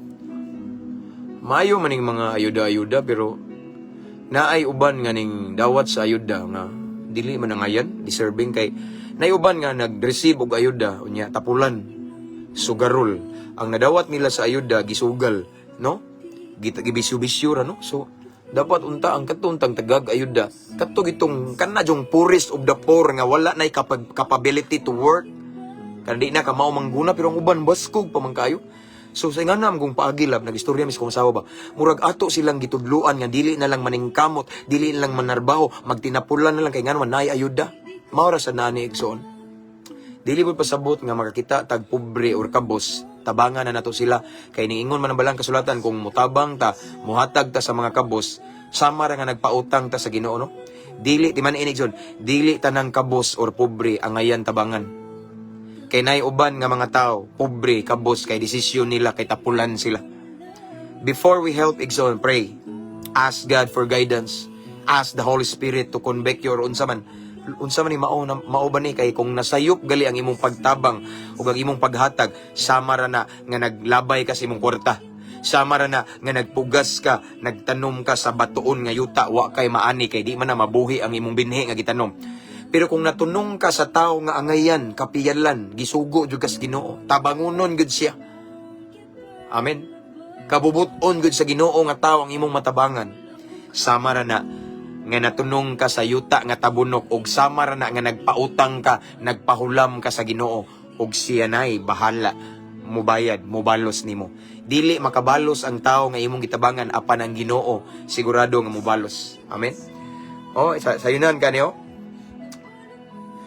Maayo maning mga ayuda-ayuda pero naay uban nga ning dawat sa ayuda nga dili man angayan, deserving, kay naay uban nga nag-receive og ayuda unya tapulan, sugarol ang nadawat nila sa ayuda, gisugal, no, gibisyo-bisyo ra, no? So dapat unta ang katuntang tagag ayuda kadto gitong kana jung poorest of the poor nga wala nay capability to work kan di na ka mao mangguna, pero ang uban baskog pa man kayo. So sa nga nam kung paagilab, nagistorya mis kong asawa ba, murag ato silang gitudluan nga dili na lang maningkamot, dili na lang manarbaho, magtinapulan na lang kay ngano man naay ayuda." Mao ra sa nani, igsoon. Dili mo pasabot nga makakita tag pobre or kabos, tabangan na nato sila, kay niingon man ang Balang Kasulatan, kung mutabang ta, muhatag ta sa mga kabos, sama ra nga nagpautang ta sa Ginoo, no? Dili ti man inig, dili tanang kabos or pobre angayan tabangan. Kay nay uban nga mga tao, pobre, kabos kay desisyon nila kay tapulan sila. Before we help, igsoon, pray. Ask God for guidance. Ask the Holy Spirit to convict you or unsa man. Unsa man ni mao na, mao ba ni, kay kung nasayop gali ang imong pagtabang ug ang imong paghatag, sama ra na nga naglabay ka sa imong kwarta. Sama ra na nga nagpugas ka, nagtanom ka sa batuon nga yuta, wa kay maani kay di man na mabuhi ang imong binhi nga gitanom. Pero kung natunong ka sa tao nga angayan, kapiyalan, gisugo jud ka sa Ginoo, tabangunon gud siya. Amen. Kabubuton gud sa Ginoo nga tao ang imong matabangan. Sama ra na nga natunong ka sa yuta nga tabunok ug sama ra na nga nagpautang ka, nagpahulam ka sa Ginoo ug siya nay bahala Mubayad, mubalos nimo. Dili makabalos ang tao nga imong gitabangan, apan ang Ginoo sigurado nga mubalos. Amen. Oh, sayunan kaniyo.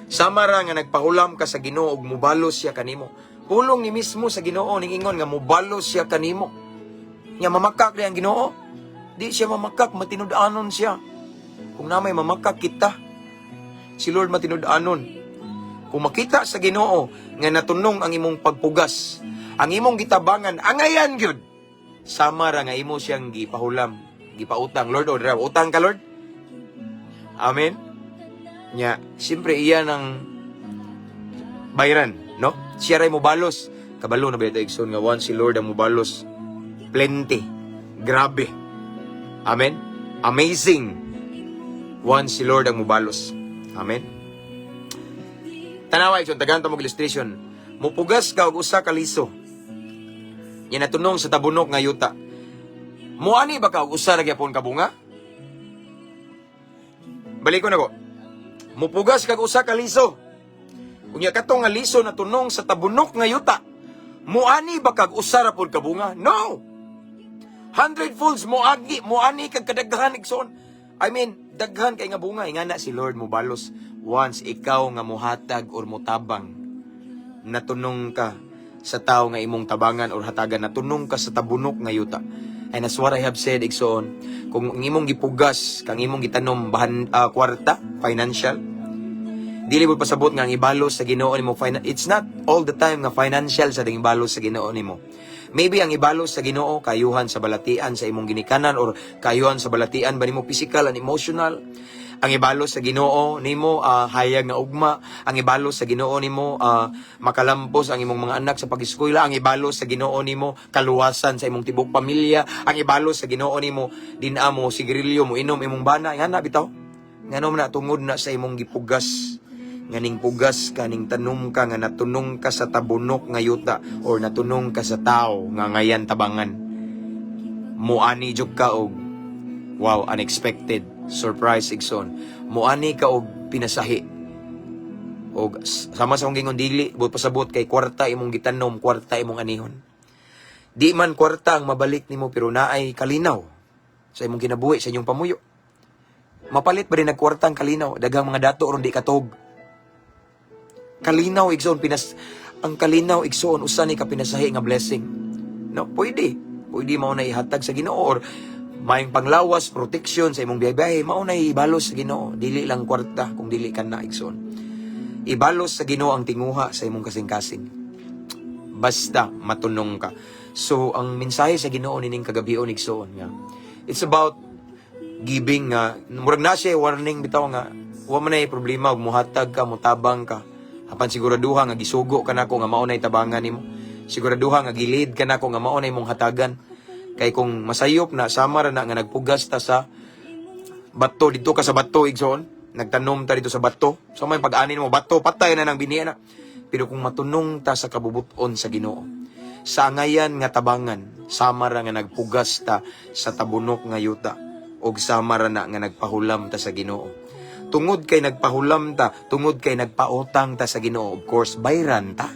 Sama ra nga nagpahulam ka sa Ginoo ug mubalos siya kanimo. Pulong ni mismo sa Ginoo ning ingon nga mubalos siya kanimo. Nya mamakak di ang Ginoo? Di siya mamakak, matinud-anon siya. Kung namay mamakak kita, si Lord matinud-anon. Kung makita sa Ginoo nga natunong ang imong pagpugas, ang imong gitabangan, angayan gyud. Sama ra nga imo siyang gipahulam, gipautang. Lord, oh, utang ka, Lord. Amen. Nya, siyempre iya ng bayran, no? Siya ray mobalos. Kabalo na ba ito, igsoon, nga once si Lord ang mobalos, plenty. Grabe. Amen? Amazing. Once si Lord ang mobalos. Amen? Tanawa, igsoon, tagaan ta mo illustration. Mupugas ka og usa ka liso. Nya natunong sa tabunok nga yuta. Muani ba ka og usa ra gyapon ka bunga? Balikon nako. Mupugas kag usa ka liso. Unya kato nga liso natunong sa tabunok nga yuta. Muani ba kag usa ra pud ka bunga? No. Hundred folds moagi, muani kag kadaghan, igsoon. I mean, daghan kay nga bunga. Ingana si Lord mobalos once ikaw nga muhatag or mutabang, natunong ka sa tao nga imong tabangan or hatagan, natunong ka sa tabunok nga yuta. And as what I have said, igsoon, kung ang imong gipugas, kang imong gitanom bahan kwarta, financial, dili mo pasabot nga ang ibalos sa Ginoo nimo it's not all the time nga financial sa ding ibalos sa Ginoo nimo. Maybe ang ibalos sa Ginoo, kayuhan sa balatian sa imong ginikanan or kayuhan sa balatian ba nimo, physical and emotional. Ang ibalos sa Ginoo nimo, hayag nga ugma. Ang ibalos sa Ginoo nimo, makalampos ang imong mga anak sa pag-eskwela. Ang ibalos sa Ginoo nimo, kaluwasan sa imong tibok pamilya. Ang ibalos sa Ginoo nimo, din mo sigarilyo, mo inom imong bana. Ngana bitaw. Ngano man na? Tungod na sa imong gipugas, nga ning pugas ka, ning tanom ka, nga natunong ka sa tabunok nga yuta or natunong ka sa tao nga ngayan tabangan, muani jud ka og wow, unexpected surprise, igsoon. Muani ka og pinasahi. Og sama sa akong gingon, dili buot pasabot kay kwarta imong gitanom, kwarta imong anihon. Di man kwarta ang mabalik nimo, pero naay kalinaw sa imong kinabuhi, sa inyong pamuyo. Mapalit ba rin nagkwarta ang kalinaw? Daghang mga dato ron di katog. Kalinaw, igsoon, pinas ang kalinaw, igsoon, usa ni ka pinasahi nga blessing, no? Pwede pwede mao na ihatag sa Ginoo or maayong panglawas, protection sa imong biyahe, mao na ibalos sa Ginoo. Dili lang kwarta. Kung dili ka na, igsoon, ibalos sa Ginoo ang tinguha sa imong kasing-kasing, basta matunong ka. So ang mensahe sa Ginoo nining kagabion, igsoon, nga it's about giving, nga murag na siya warning bitaw nga wa man ay problema og muhatag ka, mutabang ka, apan siguraduha nga gisugo ka nako nga mao nay tabangan nimo. Siguraduha nga gilid ka nako nga mao nay imong hatagan, kay kung masayop na, sama ra na nga nagpugas ta sa bato. Dito ka sa bato, igsoon, nagtanom ta dito sa bato, so may pag-ani mo bato, patay na ng biniya na. Pero kung matunong ta sa kabubuton sa Ginoo, sa angayan nga tabangan, sama ra nga nagpugas ta sa tabunok nga yuta og sama ra na nga nagpahulam ta sa Ginoo. Tungod kay nagpahulam ta, tungod kay nagpautang ta sa Ginoo, of course bayran ta.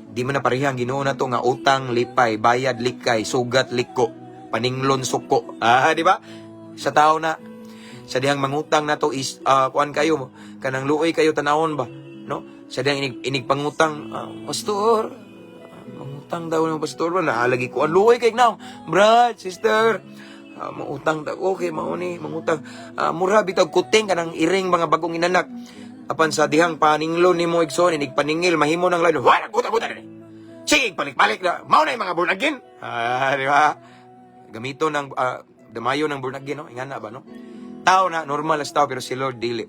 Di man na pareha ang Ginoo nato nga utang lipay, bayad likay, sugat liko, paninglon suko. Ah, di ba? Sa tao na sa dihang mangutang nato is kuan kayo, kanang luoy kayo tanawon ba, no? Sa dihang inig pangutang, "Pastor, mangutang daw ng pastor ba, naalagi ko ang luoy kay now, brad, sister, mangutang ta." "Okay, mao ni mangutang." Mura bitaw kuting kanang iring mga bagong inanak. Apan sa dihang paninglon nimo, igsoon, inig paningil, mahimo nang lain, "Wala guta guta ni, sige, balik-balik na." Mao na yung mga born again. Ah, di ba? Gamito ng damayo ng born again, no? Ingana ba, no? Tao na normal as tao, pero si Lord dili.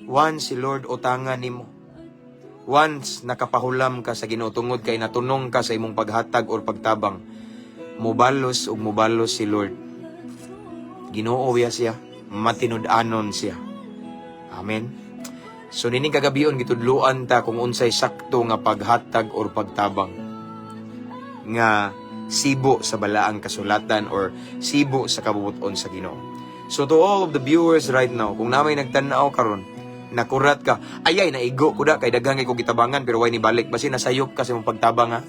Once si Lord utangan nimo, once nakapahulam ka sa Ginoo tungod kay natunong ka sa imong paghatag or pagtabang, mubalos ug mubalos si Lord. Ginoo ya siya, matinud-anon siya. Amen. So nining kagabion, gitudloan ta kung unsay sakto nga paghatag or pagtabang nga sibo sa balaang kasulatan or sibo sa kabubuton sa Ginoo. So to all of the viewers right now, kung namay nagtan-aw karon, nakurat ka, "Ayay, naigo ko da kay daghan kay ko gitabangan pero way ni balik," basi nasayop ka sa imong pagtabang, ha.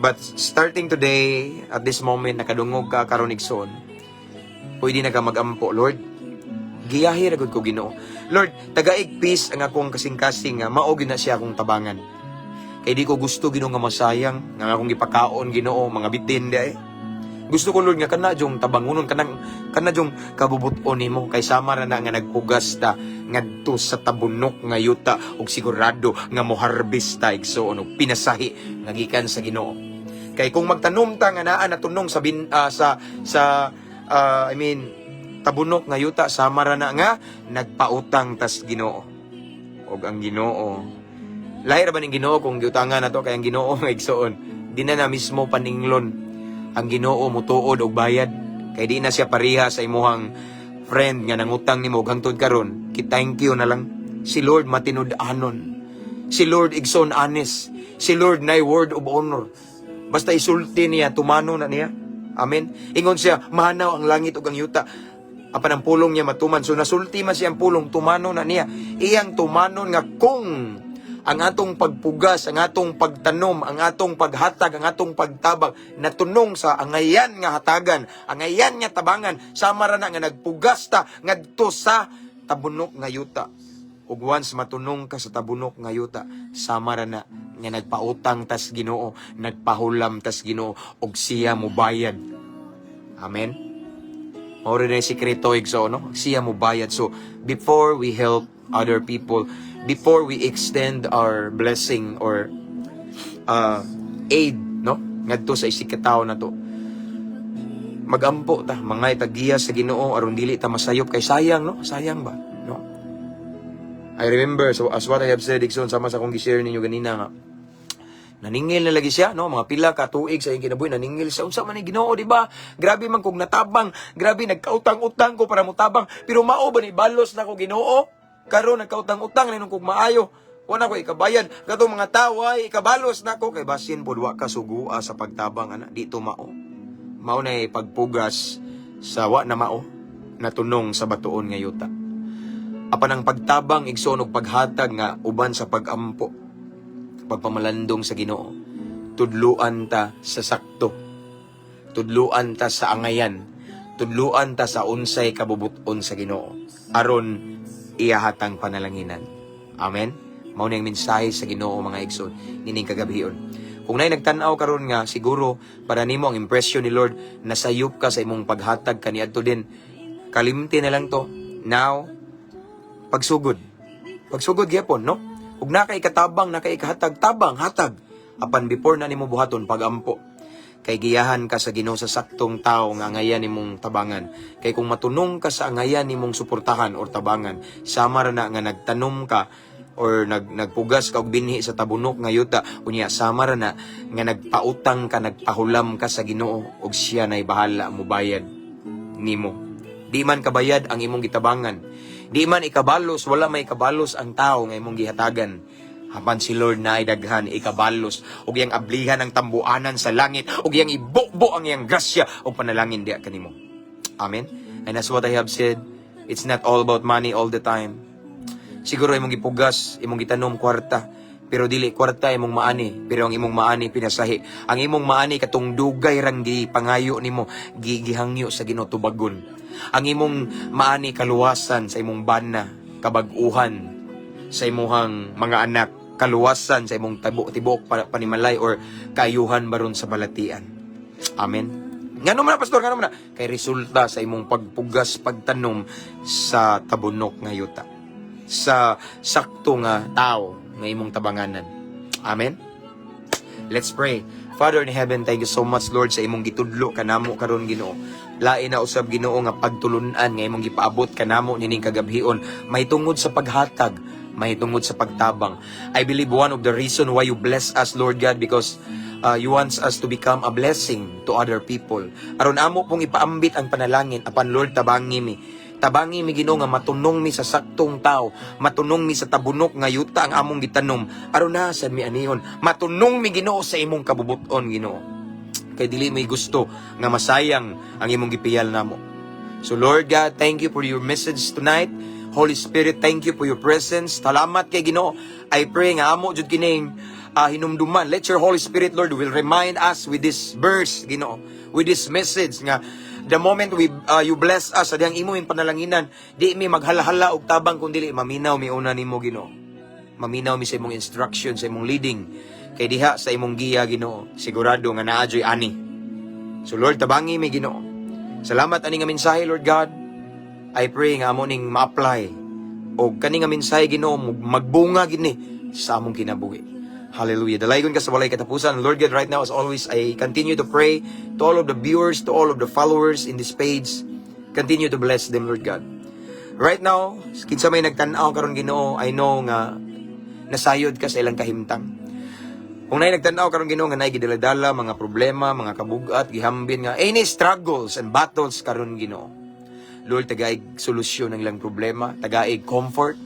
But starting today, at this moment, nakadungog ka karon, igsoon, pwede na ka magampo, "Lord, giyahi ra gud ko, Ginoo. Lord, tagaig peace ang akong kasing-kasing nga mao gyud na siya akong tabangan. Kay di ko gusto, Ginoo, nga masayang nga akong gipakaon, Ginoo, mga bitin di ay. Gusto ko, Lord, nga kana jung tabangunon, kanang kana jung kabubuton nimo, kay sama ra na nga nagpugas ta ngadto sa tabunok nga yuta ug sigurado nga mo-harvest ta, igsoon, og pinasahi nga gikan sa Ginoo. Kay kung magtanom ta nga naa natunong sa bin, ah, sa sa I mean, tabunok nga yuta, sama ra na nga nagpautang tas Ginoo. Og ang Ginoo, lahi ra ba ning Ginoo kung giutangan na to, kay ang Ginoo nga, igsoon, di na na mismo paninglon. Ang Ginoo mutuod og bayad, kay di na siya pareha sa imuhang friend nga nangutang nimo ug hangtod karon ki thank you na lang. Si Lord matinud-anon. Si Lord, igsoon, honest. Si Lord nay word of honor. Basta isulti niya, tumano na niya. Amen. Ingon siya, mahanaw ang langit ug ang yuta, apan ang pulong niya matuman. So nasulti man siya ang pulong, tumano na niya. Iyang tumanon nga kung ang atong pagpugas, ang atong pagtanom, ang atong paghatag, ang atong pagtabang, natunong sa angayan nga hatagan, angayan nga tabangan, sama ra na nga nagpugas ta ngadto sa tabunok nga yuta. Ug once matunong ka sa tabunok nga yuta, sama ra na nga nagpautang tas Ginoo, nagpahulam tas Ginoo, ug siya mobayad. Amen. Mao rin na sikreto, igsoon, no? Siya mo bayad. So, before we help other people, before we extend our blessing or aid, no? Ngadto sa isig ka tawo na to, magampo ta, mga itagiya sa Ginoo aron dili ta masayop, kay sayang, no? Sayang ba, no? I remember, so as what I have said, igsoon, sama sa akong gi-share ninyo ganina nga naningil na lagi siya, no? Mga pila ka tuig sa iyang kinabuhi, naningil siya. "Unsa man ni Ginoo, di ba? Grabe man kog natabang. Grabe, nagkautang-utang ko para motabang. Pero mao ba ni balos na ko, Ginoo? Karon nagkautang-utang na kog maayo. Wala ko ikabayad. Katong mga tawo ay ikabalos na ko." Kay basin pod wa ka sugua sa pagtabang ana, di to mao. Mao na pagpugas sa wa na mao natunong sa batuon nga yuta. Apan ang pagtabang, igsoon, og paghatag nga uban sa pagampo, pagpamalandong sa Ginoo, tudluan ta sa sakto. Tudluan ta sa angayan. Tudluan ta sa unsay kabubuton sa Ginoo. Aron iyahatang panalanginan. Amen. Mao ni ang mensahe sa Ginoo, mga igsoon, nining kagabhion. Kung naay nagtan-aw karon nga siguro para nimo ang impression ni Lord nasayop ka sa imong paghatag kaniadto din, kalimti na lang to. Now, pagsugod. Pagsugod gyapon, no? Ug naa kay katabang, naa kay kahatag, tabang, hatag. Apan before na nimo buhaton, pagampo. Kay giyahan ka sa Ginoo sa saktong tao nga angayan nimong tabangan. Kay kung matunong ka sa angayan nimong suportahan or tabangan, sama ra na nga nagtanom ka or nagpugas ka og binhi sa tabunok nga yuta, unya sama ra na nga nagpautang ka, nagpahulam ka sa Ginoo ug siya nay bahala mobayad nimo. Di man kabayad ang imong gitabangan. Di man ikabalos, wala may ikabalos ang tao nga imong gihatagan. Apan si Lord na ay daghan ikabalos ug iyang ablihan ang tambuanan sa langit ug iyang ibubo ang iyang grasya ug panalangin diha kanimo. Amen. And as what I have said, it's not all about money all the time. Siguro imong gipugas, imong gitanom kwarta, pero dili kwarta imong maani, pero ang imong maani pinasahi. Ang imong maani katong dugay rang gipangayo nimo, gihangyo sa Ginoo tubagon. Ang imong maani kaluwasan sa imong bana, kabag-uhan sa imuhang mga anak, kaluwasan sa imong tibuok panimalay or kaayuhan baron sa balatian. Amen. Ngano man na, pastor, ngano man na? Kay resulta sa imong pagpugas, pagtanom sa tabunok nga yuta. Sa sakto nga tao nga imong tabanganan. Amen. Let's pray. Father in heaven, thank you so much, Lord, sa imong gitudlo kanamo karon, Ginoo. Lain na usab, Ginoo, nga pagtulunan nga imong gipaabot kanamo nining kagabhion mahitungod sa paghatag, mahitungod sa pagtabang. I believe one of the reason why you bless us, Lord God, because you wants us to become a blessing to other people. Aron amo pong ipaambit ang panalangin, apan Lord, tabangi mi. Tabangi mi, Ginoo, nga matunong mi sa saktong tao, matunong mi sa tabunok nga yuta ang among gitanom. Aron na sad mi anihon, matunong mi, Ginoo, sa imong kabubuton, Ginoo. Kay dili mi gusto nga masayang ang imong gipiyal namo. So Lord God, thank you for your message tonight. Holy Spirit, thank you for your presence. Salamat kay Ginoo. I pray nga amo jud kining hinumduman. Let your Holy Spirit, Lord, will remind us with this verse, Ginoo, with this message nga the moment we you bless us sa dihang imo ming panalanginan, di mi maghala-hala og tabang kun dili maminaw mi una nimo, Ginoo. Maminaw mi sa imong instruction, sa imong leading. Kay diha sa imong giya, Ginoo, sigurado nga naa joy ani. So Lord, tabangi mi, Ginoo. Salamat ani nga mensahe, Lord God. I pray nga amo ning ma-apply og kani nga mensahe, Ginoo, magbunga gini sa among kinabuhi. Hallelujah. Dalaygon ka sa walay katapusan. Lord God, right now, as always, I continue to pray to all of the viewers, to all of the followers in this page. Continue to bless them, Lord God. Right now, kinsa may nagtan-aw karon, Ginoo, I know nga nasayod ka sa ilang kahimtang. Kung naay nagtan-aw karon, Ginoo, nga naay gidaladala mga problema, mga kabugat, gihambin nga any struggles and battles karon, Ginoo. Lord, tagaig solusyon ang ilang problema, tagaig comfort,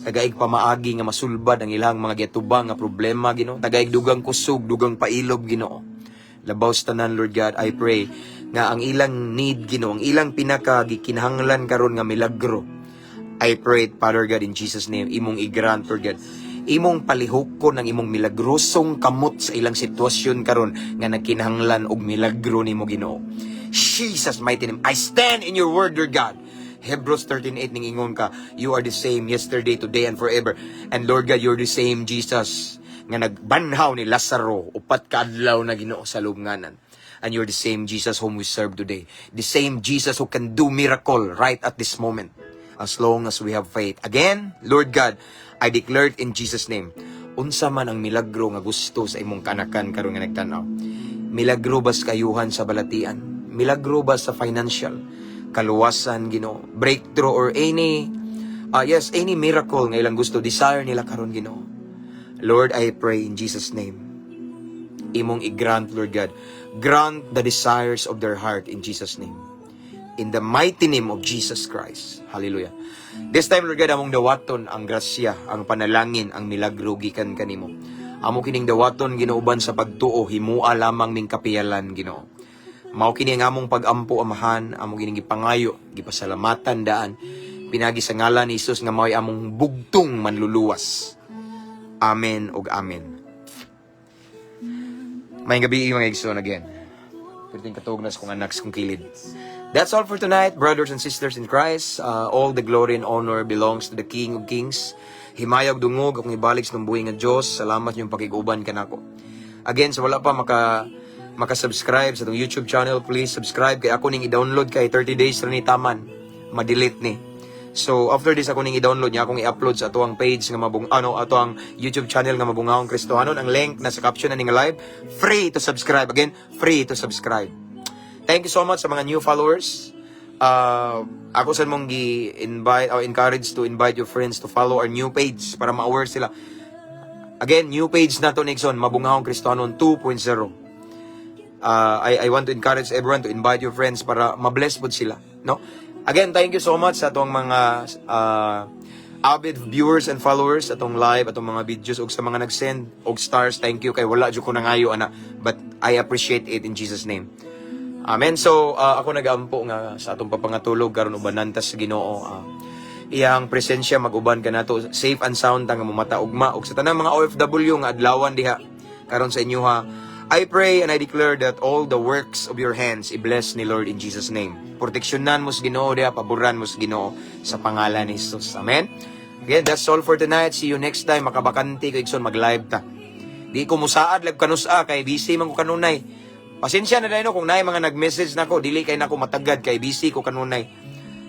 tagaig pamaagi nga masulbad ang ilang mga giatubang nga problema, Ginoo, tagaig dugang kusog, dugang pailob, Ginoo. Labaw sa tanan, Lord God, I pray nga ang ilang need, Ginoo, ang ilang pinaka gikinahanglan karon nga milagro. I pray it, Father God, in Jesus' name, imong i-grant, Lord God. Imong palihukon ang imong milagrosong kamot sa ilang sitwasyon karon nga nagkinahanglan og milagro nimo, Ginoo. Jesus' mighty name. I stand in your word, Lord God. Hebrews 13:8 ning ingon ka, you are the same yesterday, today, and forever. And Lord God, you're the same Jesus nga nagbanhaw ni Lazaro 4 ka adlaw na, Ginoo, sa lubnganan. And you're the same Jesus whom we serve today. The same Jesus who can do miracle right at this moment, as long as we have faith. Again, Lord God, I declare it in Jesus' name. Unsa man ang milagro nga gusto sa imong kanakan karon nga nagtanaw. Milagro ba sa kayuhan sa balatian? Milagro ba sa financial? Kaluwasan, Ginoo, breakthrough or any yes, any miracle nga ilang gusto, desire nila karon, Ginoo. Lord, I pray in Jesus' name. Imong i-grant, Lord God. Grant the desires of their heart in Jesus' name. In the mighty name of Jesus Christ. Hallelujah. This time, Lord God, among dawaton ang grasya, ang panalangin, ang milagro gikan kanimo. Amo kining dawaton, Ginoo, uban sa pagtuo, himua lamang ning kapiyalan, Ginoo. Mao kini ang among pag-ampo, Amahan, amo kining gipangayo, gipasalamatan daan pinagi sa ngalan ni Jesus nga mao'y among bugtong manluluwas. Amen ug amen. Maayong gabii, mga igsoon, again. Perting katugnas kong anak sa kong kilid. That's all for tonight, brothers and sisters in Christ. All the glory and honor belongs to the King of Kings. Himayag dungog akong ibalik sa buhi nga Dios. Salamat inyong pakig-uban kanako. Again, sa wala pa maka-subscribe sa atong YouTube channel, please subscribe kay ako ning i-download kay 30 days ra ni taman. Ma-delete ni. So after this ako ning i-download niya akong i-upload sa atoang page nga mabung ano atoang YouTube channel nga Mabungahong Kristohanon. Ang link nasa caption na ning live. Free to subscribe. Again, free to subscribe. Thank you so much sa mga new followers. Ako sa mong gi-invite or encourage to invite your friends to follow our new page para ma-aware sila. Again, new page na to, Nixon, Mabungahong Kristohanon 2.0. I want to encourage everyone to invite your friends para ma-bless pod sila, no? Again, thank you so much sa atong mga avid viewers and followers atong live, atong mga videos ug sa mga nag-send og stars. Thank you kay wala jud ko nangayo ana, but I appreciate it in Jesus' name. Amen. So, ako nagaampo nga sa atong papangatulog karon ubanan ta sa Ginoo. Iyang presensya mag-uban kanato, safe and sound ta nga momata ugma ug sa tanang mga OFW nga adlawan diha karon sa inyo ha. I pray and I declare that all the works of your hands i-bless ni Lord in Jesus' name. Proteksyonan mo sa Ginoo diha, paboran mo sa Ginoo sa pangalan ni Jesus. Amen. Again, that's all for tonight. See you next time. Makabakante ko, igsoon, mag-live ta. Di ko musaad live kanusa kay busy man ko kanunay. Pasensya na dayon kung naay mga nag-message nako, dili kay nako matagad kay busy ko kanunay.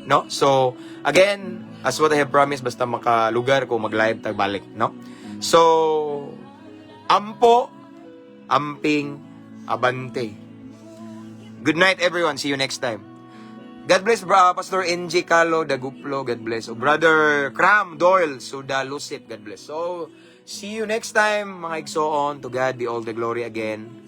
No? So, again, as what I have promised, basta makalugar ko mag-live tag balik, no? So, ampo, amping, abante. Good night, everyone. See you next time. God bless, bro, Pastor NG Calo Daguplo. God bless. O Brother Cram Doyle Suda Lucip. God bless. So, see you next time, mga igsoon. To God be all the glory again.